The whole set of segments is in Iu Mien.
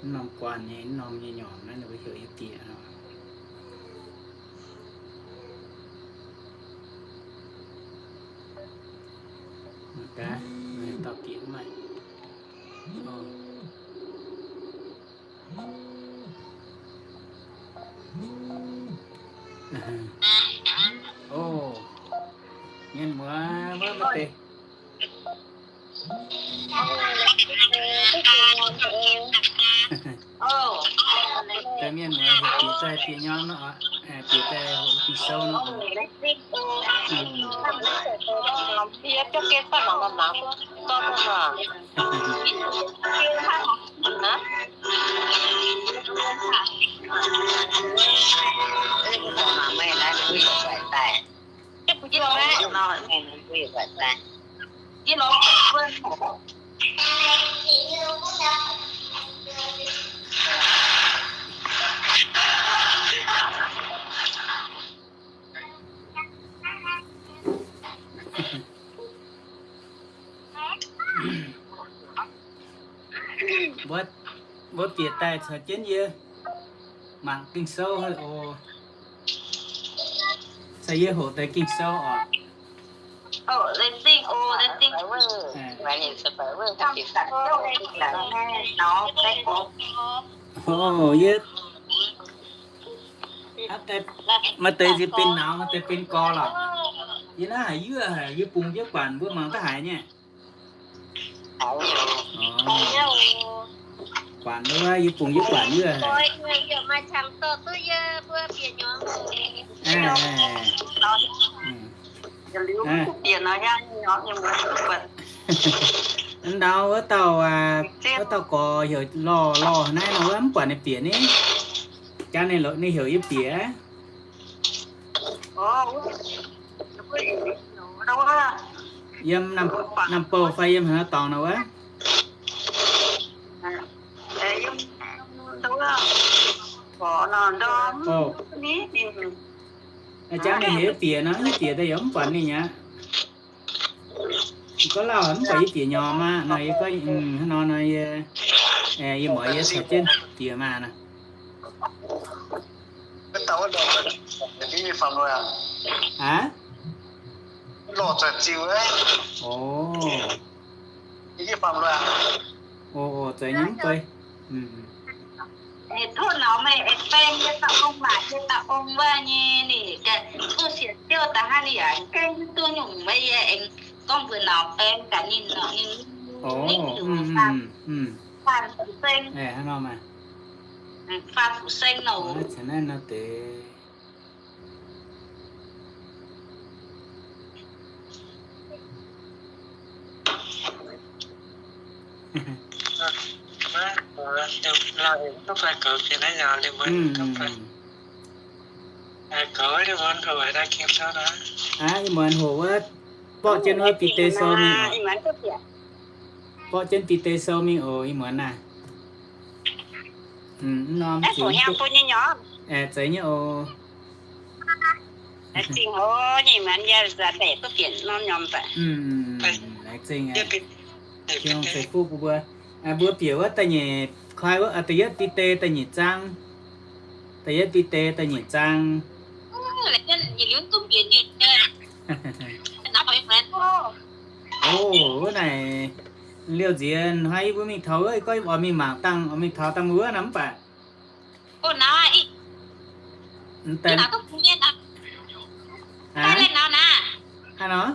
Norm guanh nyei, norm nyei nyormc naaiv ninh mbuo heuc yie bieqc nor. Mangc gaax, dauh bieqc mv maaih. O, mienh muoz, wuov maaih deix. Deix mienh muoz heuc bieqc daaih bieqc nyormc nor, bieqc daaih hoqc Ging-Sou nor. Mbuo, mbuo bieqc daaih caux jienv yie mangc Ging-Sou oc. Caux yie hoqc deix Ging-Sou oc. Yie, maaih deix nziex benx nauz, maaih deix benx gorx lorqc. Yie naaiv haiz yuoqv haic, yie bungx jienv guanc mbuo mangc daaih haiz nyei. Guanc wuov, yie bungx jienv guanc yuoqv haic. Ndau wuov dauh, wuov dauh gorx heuc Lorh, Lorh naaiv nor wuov mv buatc ninh bieqc ni. Jangv ninh heuc yie bieqc. Yiem Nam Bou fai yiem haaix norm dorngx nor wuov? Jangv ninh heuc yie bieqc nor, yie bieqc daaih yaac mv buatc ninh aqv. Gorngv lauh mv buatc yie bieqc nyormc aqv nor, yie gorngv hnangv nor nor, yie, yie muoz yie caux jienv bieqc maah nor. Aav? O, o, o, zeiz nyei mv bei. Ninh tov nauz meih aengx baeng yie dauh ong waac, yie dauh ong wuov nyei, ninh ganh tov sienx Ziouv daaih hnangv, ninh yaac gaengh duqv nyungc meih, yie aengx gorngv mbuox nauz baeng gaax ninh nor, ninh, ninh faanh fu'seng, faanh fu'seng nor. Aav, ih muonz hoqc wuov, borqv jienv wuov Bide Sou mingh oc. Borqv jienv Bide Sou mingh oc, ih muonz naaiv. Norm zingx, aeqv, zeiz nyei oc. Laengz zingh, Tin-Hungh ceix fuqv bun mbuo. Mbuo bieqc wuov da'nyeic, koi wuov, da'yietv Bide da'nyeic zaang. Da'yietv Bide da'nyeic zaang. O, wuov naaic, liouh nziex hnoi yie mbuo mingh taux wuov, gorngv oix mingh mangc dangh, oix mingh taux dangh wuov nor mv baac Hnangv nor,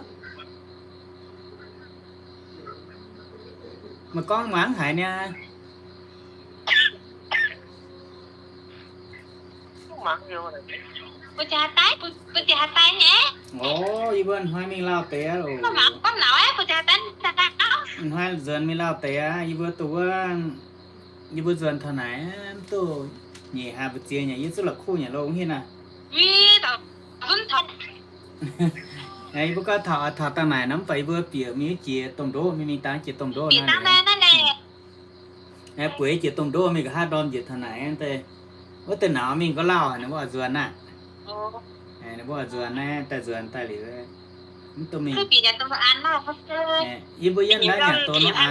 meih gorngv muangx haaix nyungc? O, yie mbuo hnoi mingh lauh deix aqv oc. Hnoi nzuonx mingh lauh deix aqv. Yie mbuo duqv wuov, yie mbuo nzuonx taux naaic, mv duqv nyic hlaax mbu'ziex nyei, yie zuqv la'kuqv nyanc longx hiev naaic. Yie mbuo gorngv taux, taux dangh naaic nor, mv baac yie mbuo bieqc mingh jiex domh ndoqv, mingh mingh dangh jiex domh ndoqv nor. Bueix jiex domh ndoqv mingh nqa'haav ndorm njiec taux naaic, wuov deix nauz mingh gorngv lauh haic, ninh mbuo oix nzuonx aqv. Ninh mbuo oix nzuonx naaiv, daaih nzuonx daaih liuz, mv duqv mingh. Yie mbuo yiem naaiv nyanc doz nor an.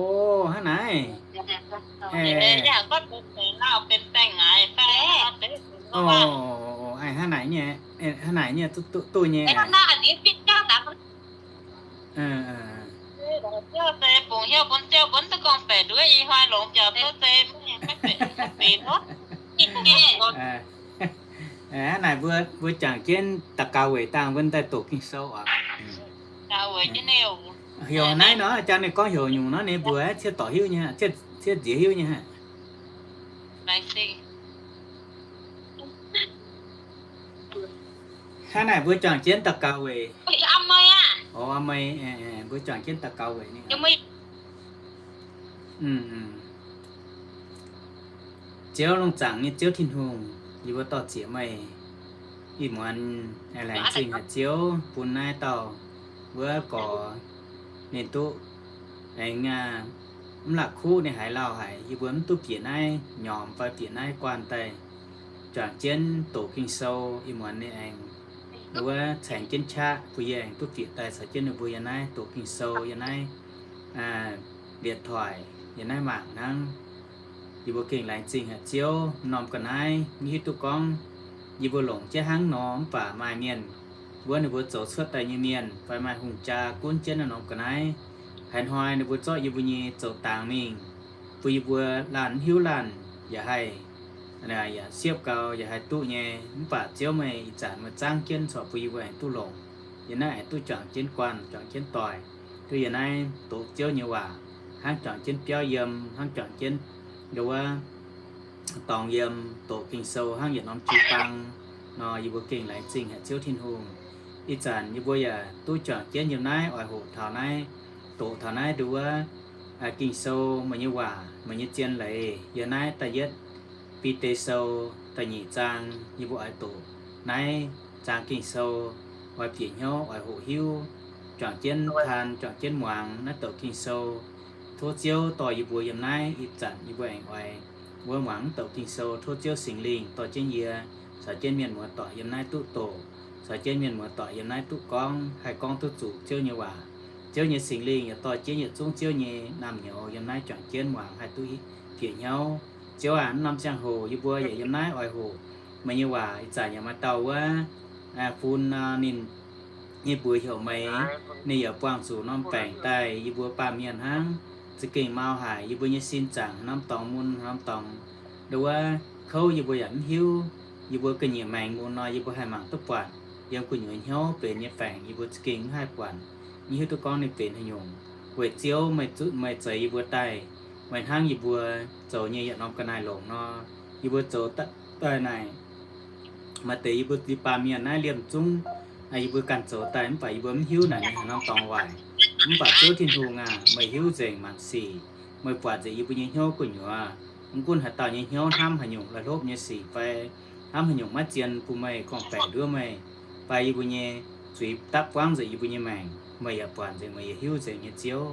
Hnangv naaic. Hnangv naaic nyei, hnangv naaic nyei duqv nyei. Hnangv naaic mbuo, mbuo juangc jienv daux gaux weic dangh mbuo daaih doqc Ging-Sou oc. Heuc naaiv nor, jang ninh gorngv heuc nyungc nor ninh mbuo ciev dorc hiuv nyei, ciev nziex hiuv nyei. Hnangv naaic mbuo juangc jienv daux gaux weic, mbuo juangc jienv daux gaux weic ninh. Ziouv, longc zaangc nyei Ziouv Tin-Hungh, yie mbuo dor-ziec meih ih muonz aengx laengz zingh haic Ziouv bun naaiv dauh wuov gorx ninh duqv aengx mv la'kuqv ninh haiz lauh haic, yie mbuo mv duqv bieqc naaiv nyormc fai bieqc naaiv guanh daaih juangc jienv doqc Ging-Sou. Ih muonz ninh aengx wuov caengx jienv qaqv bun yie aengx duqv bieqc daaih caux jienv ninh mbuo yiem naaiv doqc Ging-Sou yiem naaiv điện thoại, yiem naaiv mangc hnangv. Yie mbuo gengh laengz zingh haic Ziouv. Norm ga'naaiv mv hiuv duqv gorngv yie mbuo longc jienv hnangv nor, mv baac maaih mienh wuov ninh mbuo zoux cuotv daaih nyei mienh fai maaih hungh jaa gunv jienv naaiv norm ga'naaiv. Haaix hnoi ninh mbuo zorqv yie mbuo nyei zoux dangx mingh bun yie mbuo laanh mv hiuv laanh yaac haih, yaac siepv gau yaac haih duqv nyei. Mv baac Ziouv meih ih zanc meih zangv jienv corc bun yie mbuo aengx duqv longc, yiem naaiv aengx duqv juangc jienv guanh, juangc jienv doic, duqv yiem naaiv doqc Ziouv nyei waac, hnangv juangc jienv biauv yiem, hnangv juangc jienv ndo wuov dorngx yiem, doqc Ging-Sou hnangv yietc norm jiu-baang nor. Yie mbuo gengh laengz zingh haic Ziouv Tin-Hungh. Ih zanc yie mbuo yaac duqv juangc jienv yiem naaiv oix hoqc taux naaiv, doqc taux naaiv ndo wuov Ging-Sou, meih nyei waac, meih nyei zien leiz. Yiem naaiv da'yietv Bide Sou da'nyeic zaang, yie mbuo oix doqc naaiv zaang Ging-Sou, oix bieqc hnyouv, oix hoqc hiuv, juangc jienv taan, juangc jienv muangx naaiv douc Ging-Sou. Tov Ziouv dorh yie mbuo yiem naaiv ih zanc yie mbuo aengx oix wuov muangx naaiv douc Ging-Sou. Tov Ziouv Singx Lingh dorh jienv yie caux jienv mienh muoz-doic yiem naaiv duqv doqc, caux jienv mienh muoz-doic yiem naaiv duqv gorngv, haih gorngv duqv zuqc Ziouv nyei waac. Ziouv nyei Singx Lingh yaac dorh jienv yietc zungv Ziouv nyei naamh nyouz yiem naaiv juangc jienv muangx haih duqv bieqc hnyouv. Ziouv aac, naaiv norm ziangh hoc yie mbuo yaac yiem naaiv oix hoqc meih nyei waac. Ih zanc yaac maaih dauh wuov fun nor, ninh nyei mbuox heuc Meih, ninh yaac buangh zuqc norm baengc daaih. Yie mbuo baamh mienh hnangv, za'gengh mau haic. Yie mbuo nyei sin zaangc haaix norm dorngx mun, haaix norm dorngx ndo wuov kouv yie mbuo yaac mv hiuv. Yie mbuo ga'nyiec maengx mun nor, yie mbuo haih mangc duqv buatc yiem gu'nyuoz hnyouv benx nyei baengc yie mbuo za'gengh mv haih buatc, mv hiuv duqv gorngv ninh benx haaix nyungc. Weic Ziouv meih, meih zeix yie mbuo daaih, meih hnangv yie mbuo zoux nyei yietc norm ga'naaiv longc nor, yie mbuo zoux daaih naaic. Maaih deix yie mbuo li baamh mienh naaiv liemh zungv, yie mbuo ganh zoux daaih mv baac yie mbuo mv hiuv naaic ninh haaix norm dorngx waaic. Mv baac Ziouv Tin-Hungh aac, meih hiuv nzengc maanc sic. Meih buatc nzengc yie mbuo nyei hnyouv gu'nyuoz. Mv gunv haaix dauh nyei hnyouv hnamv haaix nyungc, la'hlopv nyei sic fai hnamv haaix nyungc maiv zien bun meih, gorngv-baeqc nduov meih, fai yie mbuo nyei zuiz dapv buangv nzengc yie mbuo nyei maengc, meih yaac buatc nzengc, meih yaac hiuv nzengc nyei Ziouv.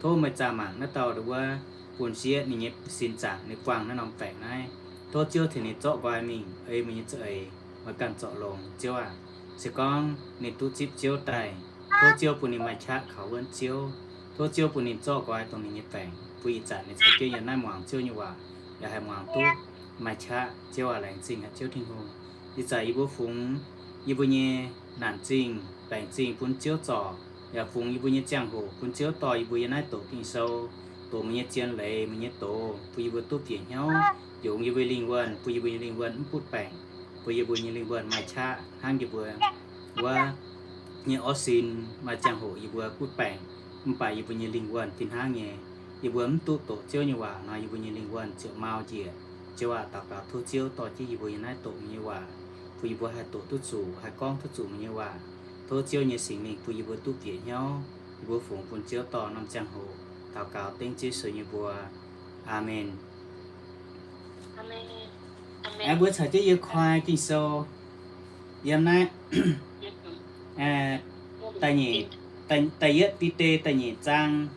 Tov meih zaah mangc naaiv dauh ndo wuov bun sieqv ninh nyei sin zaangc ninh buangh naaiv norm baengc naaiv. Tov Ziouv tengx ninh zorqv nqoi mingh ei meih nyei za'eix, meih ganh zorc longx, Ziouv aac. Se gorngv ninh duqv zipv Ziouv daaih, tov Ziouv bun ninh maaih qaqv kaux wuonv Ziouv. Tov Ziouv bun ninh zorqv nqoi dongh ninh nyei baengc, bun ih zanc ninh caux jienv yiem naaiv muangx Ziouv nyei waac, yaac haih muangx duqv maaih qaqv. Ziouv aac, laengz zingh haic Ziouv Tin-Hungh. Ih zanc yie mbuo fungx yie mbuo nyei naanc zingh baengc zingh bun Ziouv zorc, yaac fungx yie mbuo nyei ziangh hoc bun Ziouv dorh yie mbuo yiem naaiv doqc Ging-Sou, doqc meih nyei zien leiz, meih nyei doz, bun yie mbuo duqv bieqc hnyouv, yungz yie mbuo lingh wuonh, bun yie mbuo nyei lingh wuonh mv butv baengc, bun yie mbuo nyei lingh wuonh maaih qaqv hnangv yie mbuo wuov nyei orv sin. Maaih ziangh hoc yie mbuo butv baengc, mv baac yie mbuo nyei lingh wuonh fih hnangv nyei. Yie mbuo mv duqv doqc Ziouv nyei waac nor, yie mbuo nyei lingh wuonh ziouc mau njiec. Ziouv aac, daux gaux tov Ziouv dorh jienv yie mbuo yiem naaiv doqc meih nyei waac, bun yie mbuo haih doqc duqv zuqc, haih gorngv duqv zuqc meih nyei waac. Tov Ziouv nyei Singx Lingh bun yie mbuo duqv bieqc hnyouv. Yie mbuo fungx bun Ziouv dorh norm ziangh hoc daux gaux dengv Ziouv Yesu nyei mbuox. Aamen. Aeqv, mbuo caux jienv yie koi Ging-Sou yiem naaiv da'nyeic, da'yietv Bide da'nyeic zaang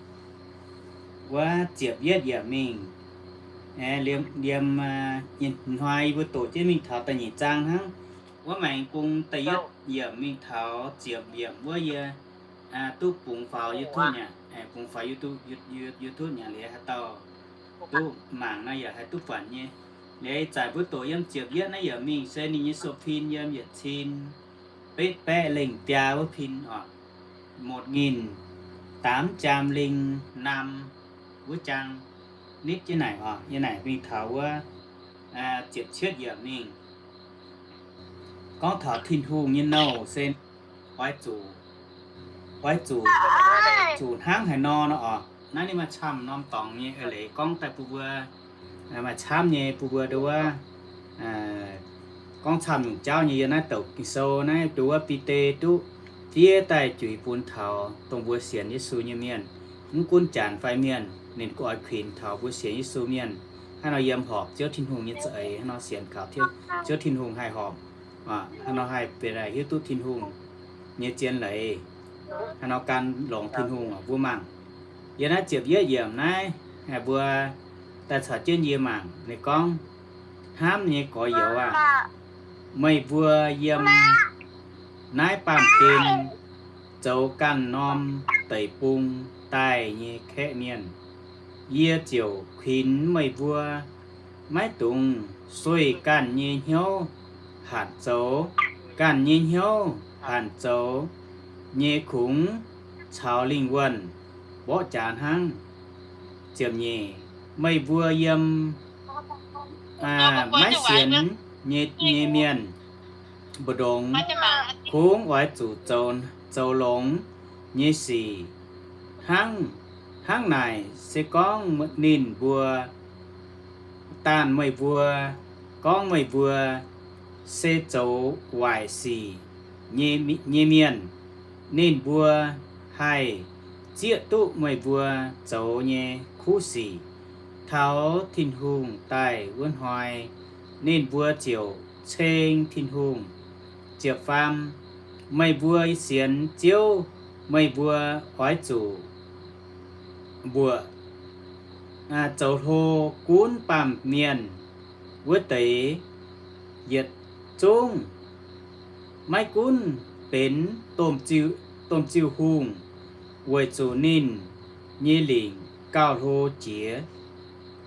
wuov ziepc yietv yiemc mingh. Liemh, liemh hnoi yie mbuo doqc jienv mingh taux da'nyeic zaang hnangv. Wuov maengx bung da'yietv yiemc mingh taux ziepc yiemc wuov yie duqv bungx faaux YouTube mi'aqv, bungx faaux YouTube, YouTube mi'aqv. Liuz haaix dauh duqv mangc nor yaac haih duqv buatc nyei. Liuz ih zanc mbuo doqc yiem ziepc yietv naaiv yiemc mingh se ninh nyei sou-pin yiem yietc cin betv baeqv lengh biaa wuov pin oc, một nghìn tám trăm linh năm wuov jaang nitv jienv naaic oc. Yie naaic mingh taux wuov ziepc cietv yiemc mingh. Gorngv taux Tin-Hungh nyei nouh se oix zuqc, oix zuqc, zuqc hnangv haaix nor nor oc. Naaiv ninh maaih camv norm dorngx nyei eix leiz gorngv daaih bun mbuo, maaih camv nyei bun mbuo nduov gorngv camv nyungc jauv nyei. Yiem naaiv douc Ging-Sou naaiv nduov Bide duqv fiev daaih juix bun taux dongh mbuo sienx Yesu nyei mienh, mv gunv Janx fai Mienh, ninh oix kuinx taux mbuo sienx Yesu mienh hnangv nor yiem horpc Ziouv Tin-Hungh nyei za'eix, hnangv nor sienx kaux Ziouv Tin-Hungh haih horpc, hnangv nor haih benx daaih hiuv duqv Tin-Hungh nyei zien leiz, hnangv nor gan longx Tin-Hungh mbuo mangc. Yiem naaiv ziepc yietv yiemc naaiv, mbuo daaih caux jienv yie mangc. Ninh gorngv, hnamv nyei gorx-youz aah, meih mbuo yiem naaiv baamh gen zoux ganh norm deic-bung daaih nyei kaeqv mienh, yie ziouc kuinx meih mbuo maiv dungx sueih ganh nyei hnyouv hanc zoux. Ganh nyei hnyouv hanc zoux nyei kungx caux lingh wuonh mborqv jaax hnangv. Ziepc nyeic, meih mbuo yiem maiv sienx nyei, nyei mienh mbu'ndongx kungx oix zuqc zoux, zoux longx nyei sic. Hnangv, hnangv naaic se gorngv ninh mbuo daanh meih mbuo, gorngv meih mbuo se zoux waaic sic nyei, nyei mienh, ninh mbuo haih zieqv duqv meih mbuo zoux nyei kuv sic. Taux Tin-Hungh daaih wuov hnoi, ninh mbuo ziouc ceng Tin-Hungh. Ziepc faam, meih mbuo sienx Ziouv, meih mbuo oix zuqc mbuoqc zoux hlo gunv baamh mienh wuov deix yietc zungv, maiv gunv benx domh ziu, domh ziu hungh, weic zuqc ninh nyei lingc gauh hlo jiex.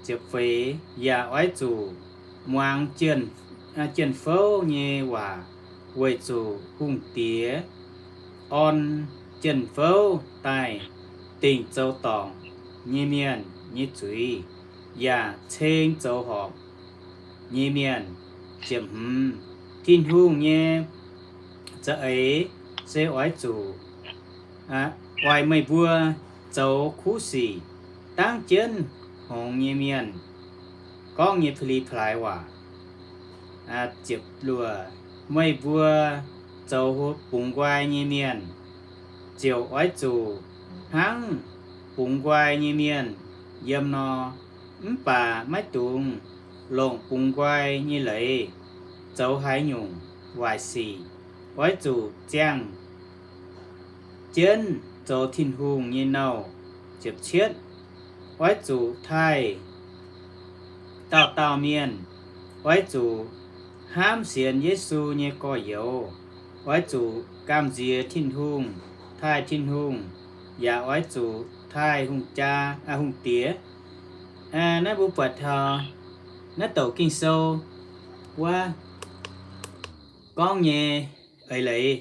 Ziepc feix, yaac oix zuqc muangx jien, jien-fouv nyei waac, weic zuqc hungh diex orn jien-fouv daaih dingc zoux dorngc nyei mienh nyei zuiz, yaac ceng zoux horpc nyei mienh. Ziepc hmz, Tin-Hungh nyei za'eix se oix zuqc oix meih mbuo zoux kuv sic, dangv jienv hngongx nyei mienh gorngv nyei pa'li pa'laaix waac. Ziepc luoqc, meih mbuo zoux bungx nqoi nyei mienh, ziouc oix zuqc hnangv bungx nqoi nyei mienh yiem nor, mv baac maiv dungx longc bungx nqoi nyei leiz zoux haaix nyungc waaic sic. Oix zuqc ziangh jienv zoux Tin-Hungh nyei nouh. Ziepc cietv, oix zuqc taaih dauh dauh mienh, oix zuqc hnamv sienx Yesu nyei gorx-youz, oix zuqc gamh nziex Tin-Hungh, taaih Tin-Hungh, yaac oix zuqc taaih hungh jaa, hungh diex. Naaiv mbuo buatc taux naaiv douc Ging-Sou wuov gorngv nyei eix leiz.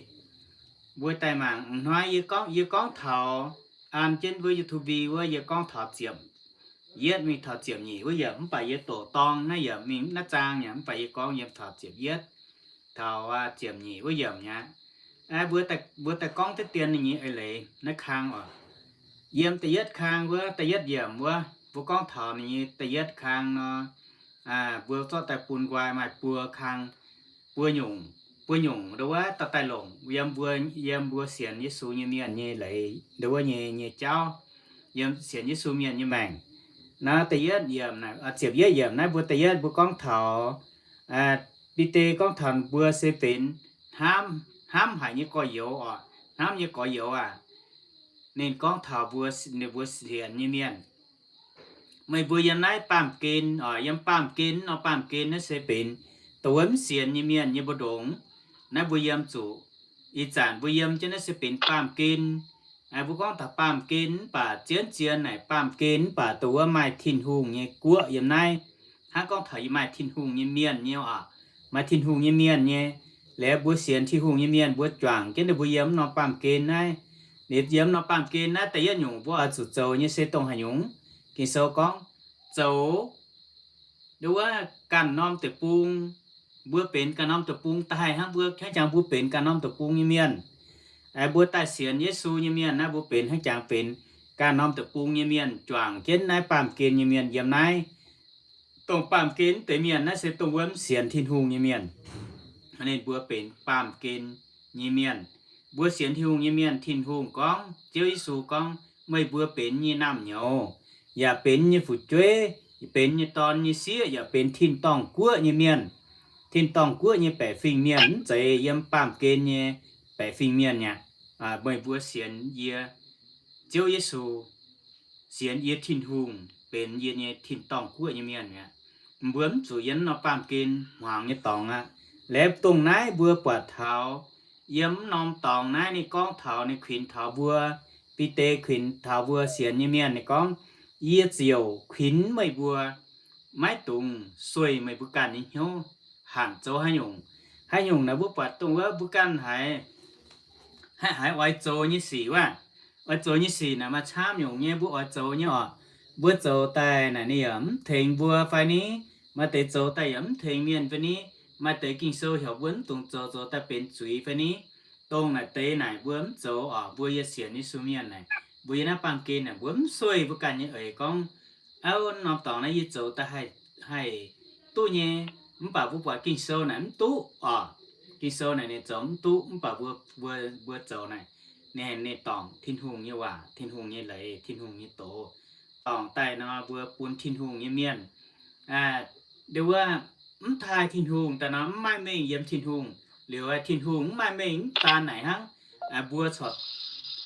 Mbuo daaih mangc hnoi yie gorngv, yie gorngv taux an jienv mbuo YouTube wuov, yie gorngv taux ziepc yietv mingh taux ziepc nyeic wuov yiemc, mv baac yie doqc dorng naaiv yiemc mingh naaiv zaang nyei, mv baac yie gorngv yiem taux ziepc yietv taux ziepc nyeic wuov yiemc nyei. Mbuo daaih gorngv deix dien ninh nyei eix leiz naaiv kang oc. Yiem da'yietv kang wuov, da'yietv yiemc wuov, mbuo gorngv taux ninh nyei da'yietv kang nor, mbuo zorqv daaih bun nqoi maaih buo kang, buo nyungc, buo nyungc nduov wuov daaih daaih longc yiem mbuo, yiem mbuo sienx Yesu nyei mienh nyei leiz nduov wuov nyei, nyei jauv, yiem sienx Yesu mienh nyei maengc. Naaiv da'yietv yiemc, ziepc yietv yiemc naaiv mbuo da'yietv mbuo gorngv taux, Bide gorngv taux mbuo se benx hnamv, hnamv haic nyei gorx-youz oc, hnamv nyei gorx-youz aah. Ninh gorngv taux mbuo, ninh mbuo sienx nyei mienh, meih mbuo yiem naaiv baamh gen oc, yiem baamh gen nor, baamh gen naaiv se benx dongh wuov mv sienx nyei mienh nyei mbu'ndongx. Naaiv mbuo yiem zuqc, ih zanc mbuo yiem jienv naaiv se benx baamh gen. Mbuo gorngv taux baamh gen mv baac zien zien naaic baamh gen mv baac dongh wuov maaih Tin-Hungh nyei guoqv yiem naaiv. Hnangv gorngv taux yie maaih Tin-Hungh nyei mienh nyei oc, maaih Tin-Hungh nyei mienh nyei. Liuz mbuo sienx Tin-Hungh nyei mienh mbuo juangc jienv ninh mbuo yiem norm baamh gen naaiv. Liuz yiem norm baamh gen naaiv da'yietv nyungc mbuo oix zuqc zoux nyei se dongh haaix nyungc? Ging-Sou gorngv zoux nduov wuov ganh norm deic-bung. Mbuo benx ganh norm deic-bung daaih hnangv mbuo hnangv jangx mbuo benx ganh norm deic-bung nyei mienh. Mbuo daaih sienx Yesu nyei mienh naaiv mbuo benx hnangv jangx benx ganh norm deic-bung nyei mienh juangc jienv naaiv baamh gen nyei mienh yiem naaiv. Dongh baamh gen deix mienh naaiv se dongh wuov mv sienx Tin-Hungh nyei mienh. Ninh mbuo benx baamh gen nyei mienh. Mbuo sienx Tin-Hungh nyei mienh, Tin-Hungh gorngv, Ziouv Yesu gorngv, meih mbuo benx nyei naamh nyouz, yaac benx nyei fu'jueiv, benx nyei dorn nyei sieqv, yaac benx tin-dorngh guoqv nyei mienh. Tin-dorngh guoqv nyei baeqc fingx mienh, mv zeiz yiem baamh gen nyei baeqc fingx mienh aqv. Meih mbuo sienx yie, Ziouv Yesu, sienx yie Tin-Hungh benx yie nyei tin-dorngh guoqv nyei mienh aqv. Mbuo mv zuqc yiem norm baamh gen hmuangx nyei dorngx aqv. Liuz dongh naaiv mbuo buatc taux yiem norm dorngx naaiv ninh gorngv taux, ninh kuinx taux mbuo, Bide kuinx taux mbuo sienx nyei mienh, ninh gorngv, yie ziouc kuinx meih mbuo maiv dungx sueih meih mbuo ganh nyei hnyouv hanc zoux haaix nyungc. Haaix nyungc naaic mbuo buatc dongh wuov mbuo ganh haiz, haiz, haiz oix zoux nyei sic wuov. Oix zoux nyei sic naaic maaih camv nyungc nyei mbuo oix zoux nyei oc. Mbuo zoux daaih naaic ninh yaac mv tengx mbuo fai ni? Maaih deix zoux daaih yaac mv tengx mienh fai ni? Maaih deix Ging-Sou heuc mbuo mv dungx zoux, zoux daaih benx zuiz fai ni? Dongh naaic deix naaic mbuo mv zoux oc. Mbuo yie sienx Yesu mienh naaic, mbuo yie naaiv baamh gen naaic mbuo mv sueih mbuo ganh nyei eix gorngv, auv, norm dorngx naaiv yie zoux daaih haih, haih duqv nyei. Mv baac mbuo buatc Ging-Sou naaic mv duqv oc. Ging-Sou naaic ninh zoux mv duqv, mv baac mbuo, mbuo, mbuo zoux naaic, ninh, ninh dorngc Tin-Hungh nyei waac, Tin-Hungh nyei leiz, Tin-Hungh nyei doz, dorngc daaih nor mbuo bun Tin-Hungh nyei mienh, nduov wuov, mv taaih Tin-Hungh daaih nor mv maaih mengh yiem Tin-Hungh. Liuz Tin-Hungh mv maaih mengh mv daan naaic hnangv, mbuo corc,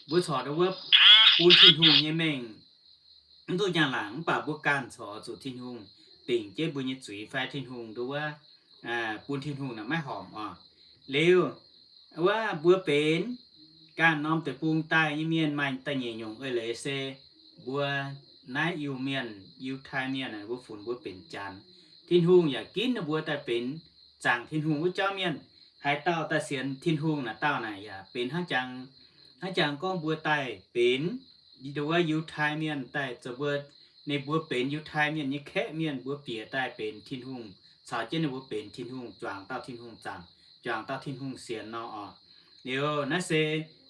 mbuo corc nduov wuov bun Tin-Hungh nyei mengh mv duqv njang-laangc, mv baac mbuo ganh corc zuqc Tin-Hungh dingc jienv mbuo nyei zuiz fai Tin-Hungh nduov wuov, bun Tin-Hungh naaic maiv horpc oc. Liuz wuov mbuo benx ganh norm deic-bung daaih nyei mienh maaih da'nyeic nyungc eix leiz se mbuo naaiv Iu-Mienh, Yiutai Mienh, mbuo funx mbuo benx Janx. Tin-Hungh yaac ginv ninh mbuo daaih benx zaangc Tin-Hungh wuov jauv mienh. Haaix dauh daaih sienx Tin-Hungh naaic dauh naaic yaac benx hnangv jangx, hnangv jangx gorngv mbuo daaih benx nduov wuov Yiutai Mienh daaih zoux mbuo, ninh mbuo benx Yiutai Mienh nyei kaeqv mienh, mbuo bieqc daaih benx Tin-Hungh, caux jienv ninh mbuo benx Tin-Hungh, juangc dauh Tin-Hungh zaangc, juangc dauh Tin-Hungh sienx nor oc. Liuz naaiv se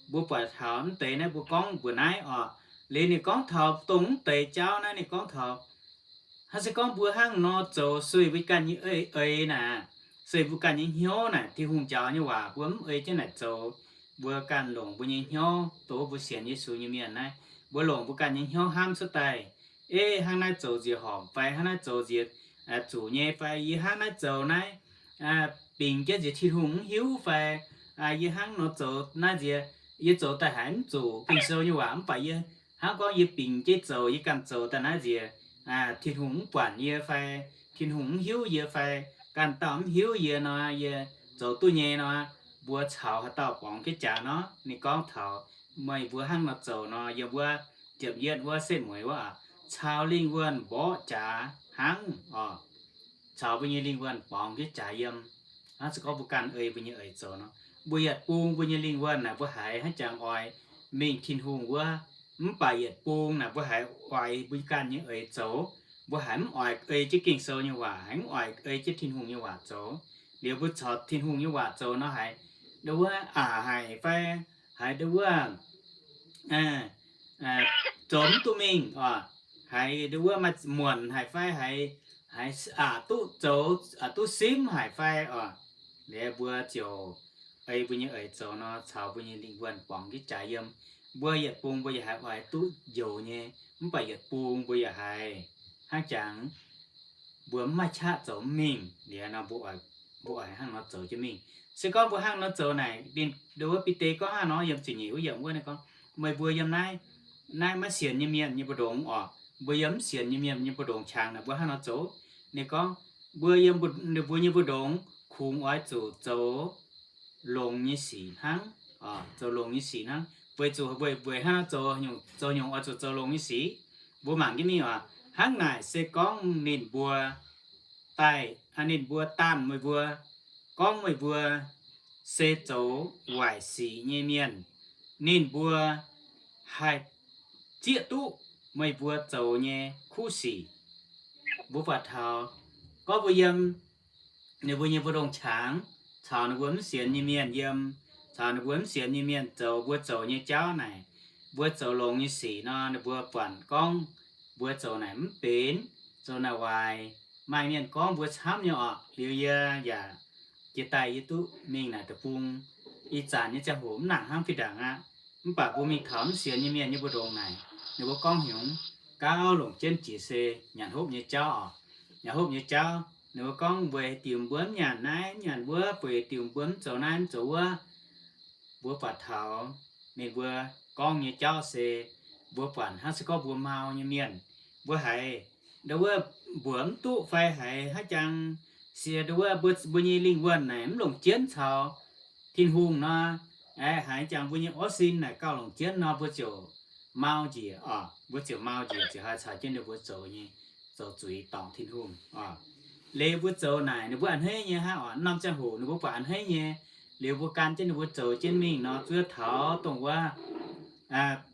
mbuo buatc taux mv deix naaiv mbuo gorngv mbuox naaiv oc. Liuz ninh gorngv taux dongh mv deix jauv naaiv ninh gorngv taux, hnangv se gorngv mbuo hnangv nor zoux sueih mbuo ganh nyei eix, eix naaic, sueih mbuo ganh nyei hnyouv naaic, Tin-Hungh njaaux nyei waac mbuo mv ei jienv naaic zoux. Mbuo ganh longc mbuo nyei hnyouv, dongh mbuo sienx Yesu nyei mienh naaiv, mbuo longc mbuo ganh nyei hnyouv hnamv cuotv daaih, ei, hnangv naaiv zoux nziex horpc fai hnangv naaiv zoux nziex zuqc nyei fai yie hnangv naaiv zoux naaiv bingx jienv nziex Tin-Hungh mv hiuv fai yie hnangv nor zoux naaiv nziex, yie zoux daaih haiz mv zuqc Ging-Sou nyei waac, mv baac yie hnangv gorngv yie bingx jienv zoux, yie ganh zoux daaih naaiv nziex Tin-Hungh mv buatc yie fai Tin-Hungh mv hiuv yie fai ganh dauh mv hiuv yie nor, yie zoux duqv nyei nor, mbuo caux haaix dauh borngz jienv jaax nor. Ninh gorngv taux meih mbuo hnangv nor zoux nor, yiem wuov ziepc yietv wuov setv mueiz wuov aqv, caux lingh wuonh mborqv jaax hnangv oc. Caux mbuo nyei lingh wuonh borngz jienv jaax yiem. Hnangv se gorngv mbuo ganh ei mbuo nyei eix zoux nor, mbuo yietc bung mbuo nyei lingh wuonh naaic mbuo haiz hnangv jangx oix mingh Tin-Hungh wuov, mv baac yietc bung naaic mbuo haiz oix mbuo ganh nyei eix zoux. Mbuo haiz mv oix ei jienv Ging-Sou nyei waac, haiz mv oix ei jienv Tin-Hungh nyei waac zoux. Liuz mbuo caux Tin-Hungh nyei waac zoux nor haiz ndo wuov aqc haic fai haiz ndo wuov zoux mv duqv mingh oc, haiz ndo wuov maaih muonc haic fai haiz, haiz aqc duqv zoux, aqc duqv simv haic fai oc. Liuz mbuo ziouc ei mbuo nyei eix zoux nor, caux mbuo nyei lingh wuonh borngz jienv jaax yiem. Mbuo yietc bung mbuo yaac haiz oix duqv njoux nyei, mv baac yietc bung mbuo yaac haiz hnangv jangx mbuo mv maaih qaqv zoux mv mingh. Liuz nor mbuo oix, mbuo oix hnangv nor zoux jienv mingh. Se gorngv mbuo hnangv nor zoux naaic, ninh ndo wuov Bide gorngv hnangv nor yiem ziepc nyeic wuov yiemc wuov ninh gorngv, meih mbuo yiem naaiv, naaiv maiv sienx nyei mienh nyei mbu'ndongx oc, mbuo yiem mv sienx nyei mienh nyei mbu'ndongx qangx naaic mbuo hnangv nor zoux. Ninh gorngv, mbuo yiem mbuo, ninh mbuo nyei mbu'ndongx kungx oix zuqc zoux longx nyei sic hnangv, zoux longx nyei sic hnangv. Weic zuqc weic, weic hnangv nor zoux, zoux nyungc oix zuqc zoux longx nyei sic. Mbuo mangc jienv mingh oc. Hnangv naaic se gorngv ninh mbuo daaih, ninh mbuo daanh meih mbuo, gorngv meih mbuo se zoux waaic sic nyei mienh, ninh mbuo haih zieqv duqv meih mbuo zoux nyei kuv sic. Mbuo buatc taux gorngv mbuo yiem ninh mbuo nyei mbu'ndongx qangx, caux ninh mbuo mv sienx nyei mienh yiem, caux ninh mbuo mv sienx nyei mienh zoux mbuo zoux nyei jauv naaic, mbuo zoux longx nyei sic nor, ninh mbuo buatc gorngv mbuo zoux naaic mv benx, zoux naaic waaic. Maaih mienh gorngv mbuo camv nyei orqc. Liuz yie yaac jiex daaih yie duqv mingh naaic deic-bung. Ih zanc nyei ziangh hoc mv nangc hnangv fih ndaangc aqv. Mv baac mbuo mingh taux mv sienx nyei mienh nyei mbu'ndongx naaic, ninh mbuo gorngv hnyungx gauh longc jienv jiex se nyanc hopv nyei jauv oc. Nyanc hopv nyei jauv, ninh mbuo gorngv weic haaix diuc mbuo mv nyanc naaiv mv nyanc wuov, weic haaix diuc mbuo mv zoux naaiv mv zoux wuov. Mbuo buatc taux ninh mbuo gorngv nyei jauv se mbuo buatc hnangv se gorngv mbuo mau nyei mienh. Mbuo haiz ndo wuov mbuox mv duqv fai haiz hnangv jangx, sie ndo wuov mbuo, mbuo nyei lingh wuonh naaic mv longc jienv caux Tin-Hungh nor, haiz jangx mbuo nyei orv sin naaic gauh longc jienv nor, mbuo ziouc mau njiec oc. Mbuo ziouc mau njiec ziouc haih caux jienv ninh mbuo zoux nyei, zoux zuiz dorngc Tin-Hungh oc. Liuz mbuo zoux naaic ninh mbuo a'hneiv nyei hnangv oc. Norm ziangh hoc ninh mbuo buatc a'hneiv nyei, liuz mbuo gan jienv ninh mbuo zoux jienv mingh nor, zuov taux dongh wuov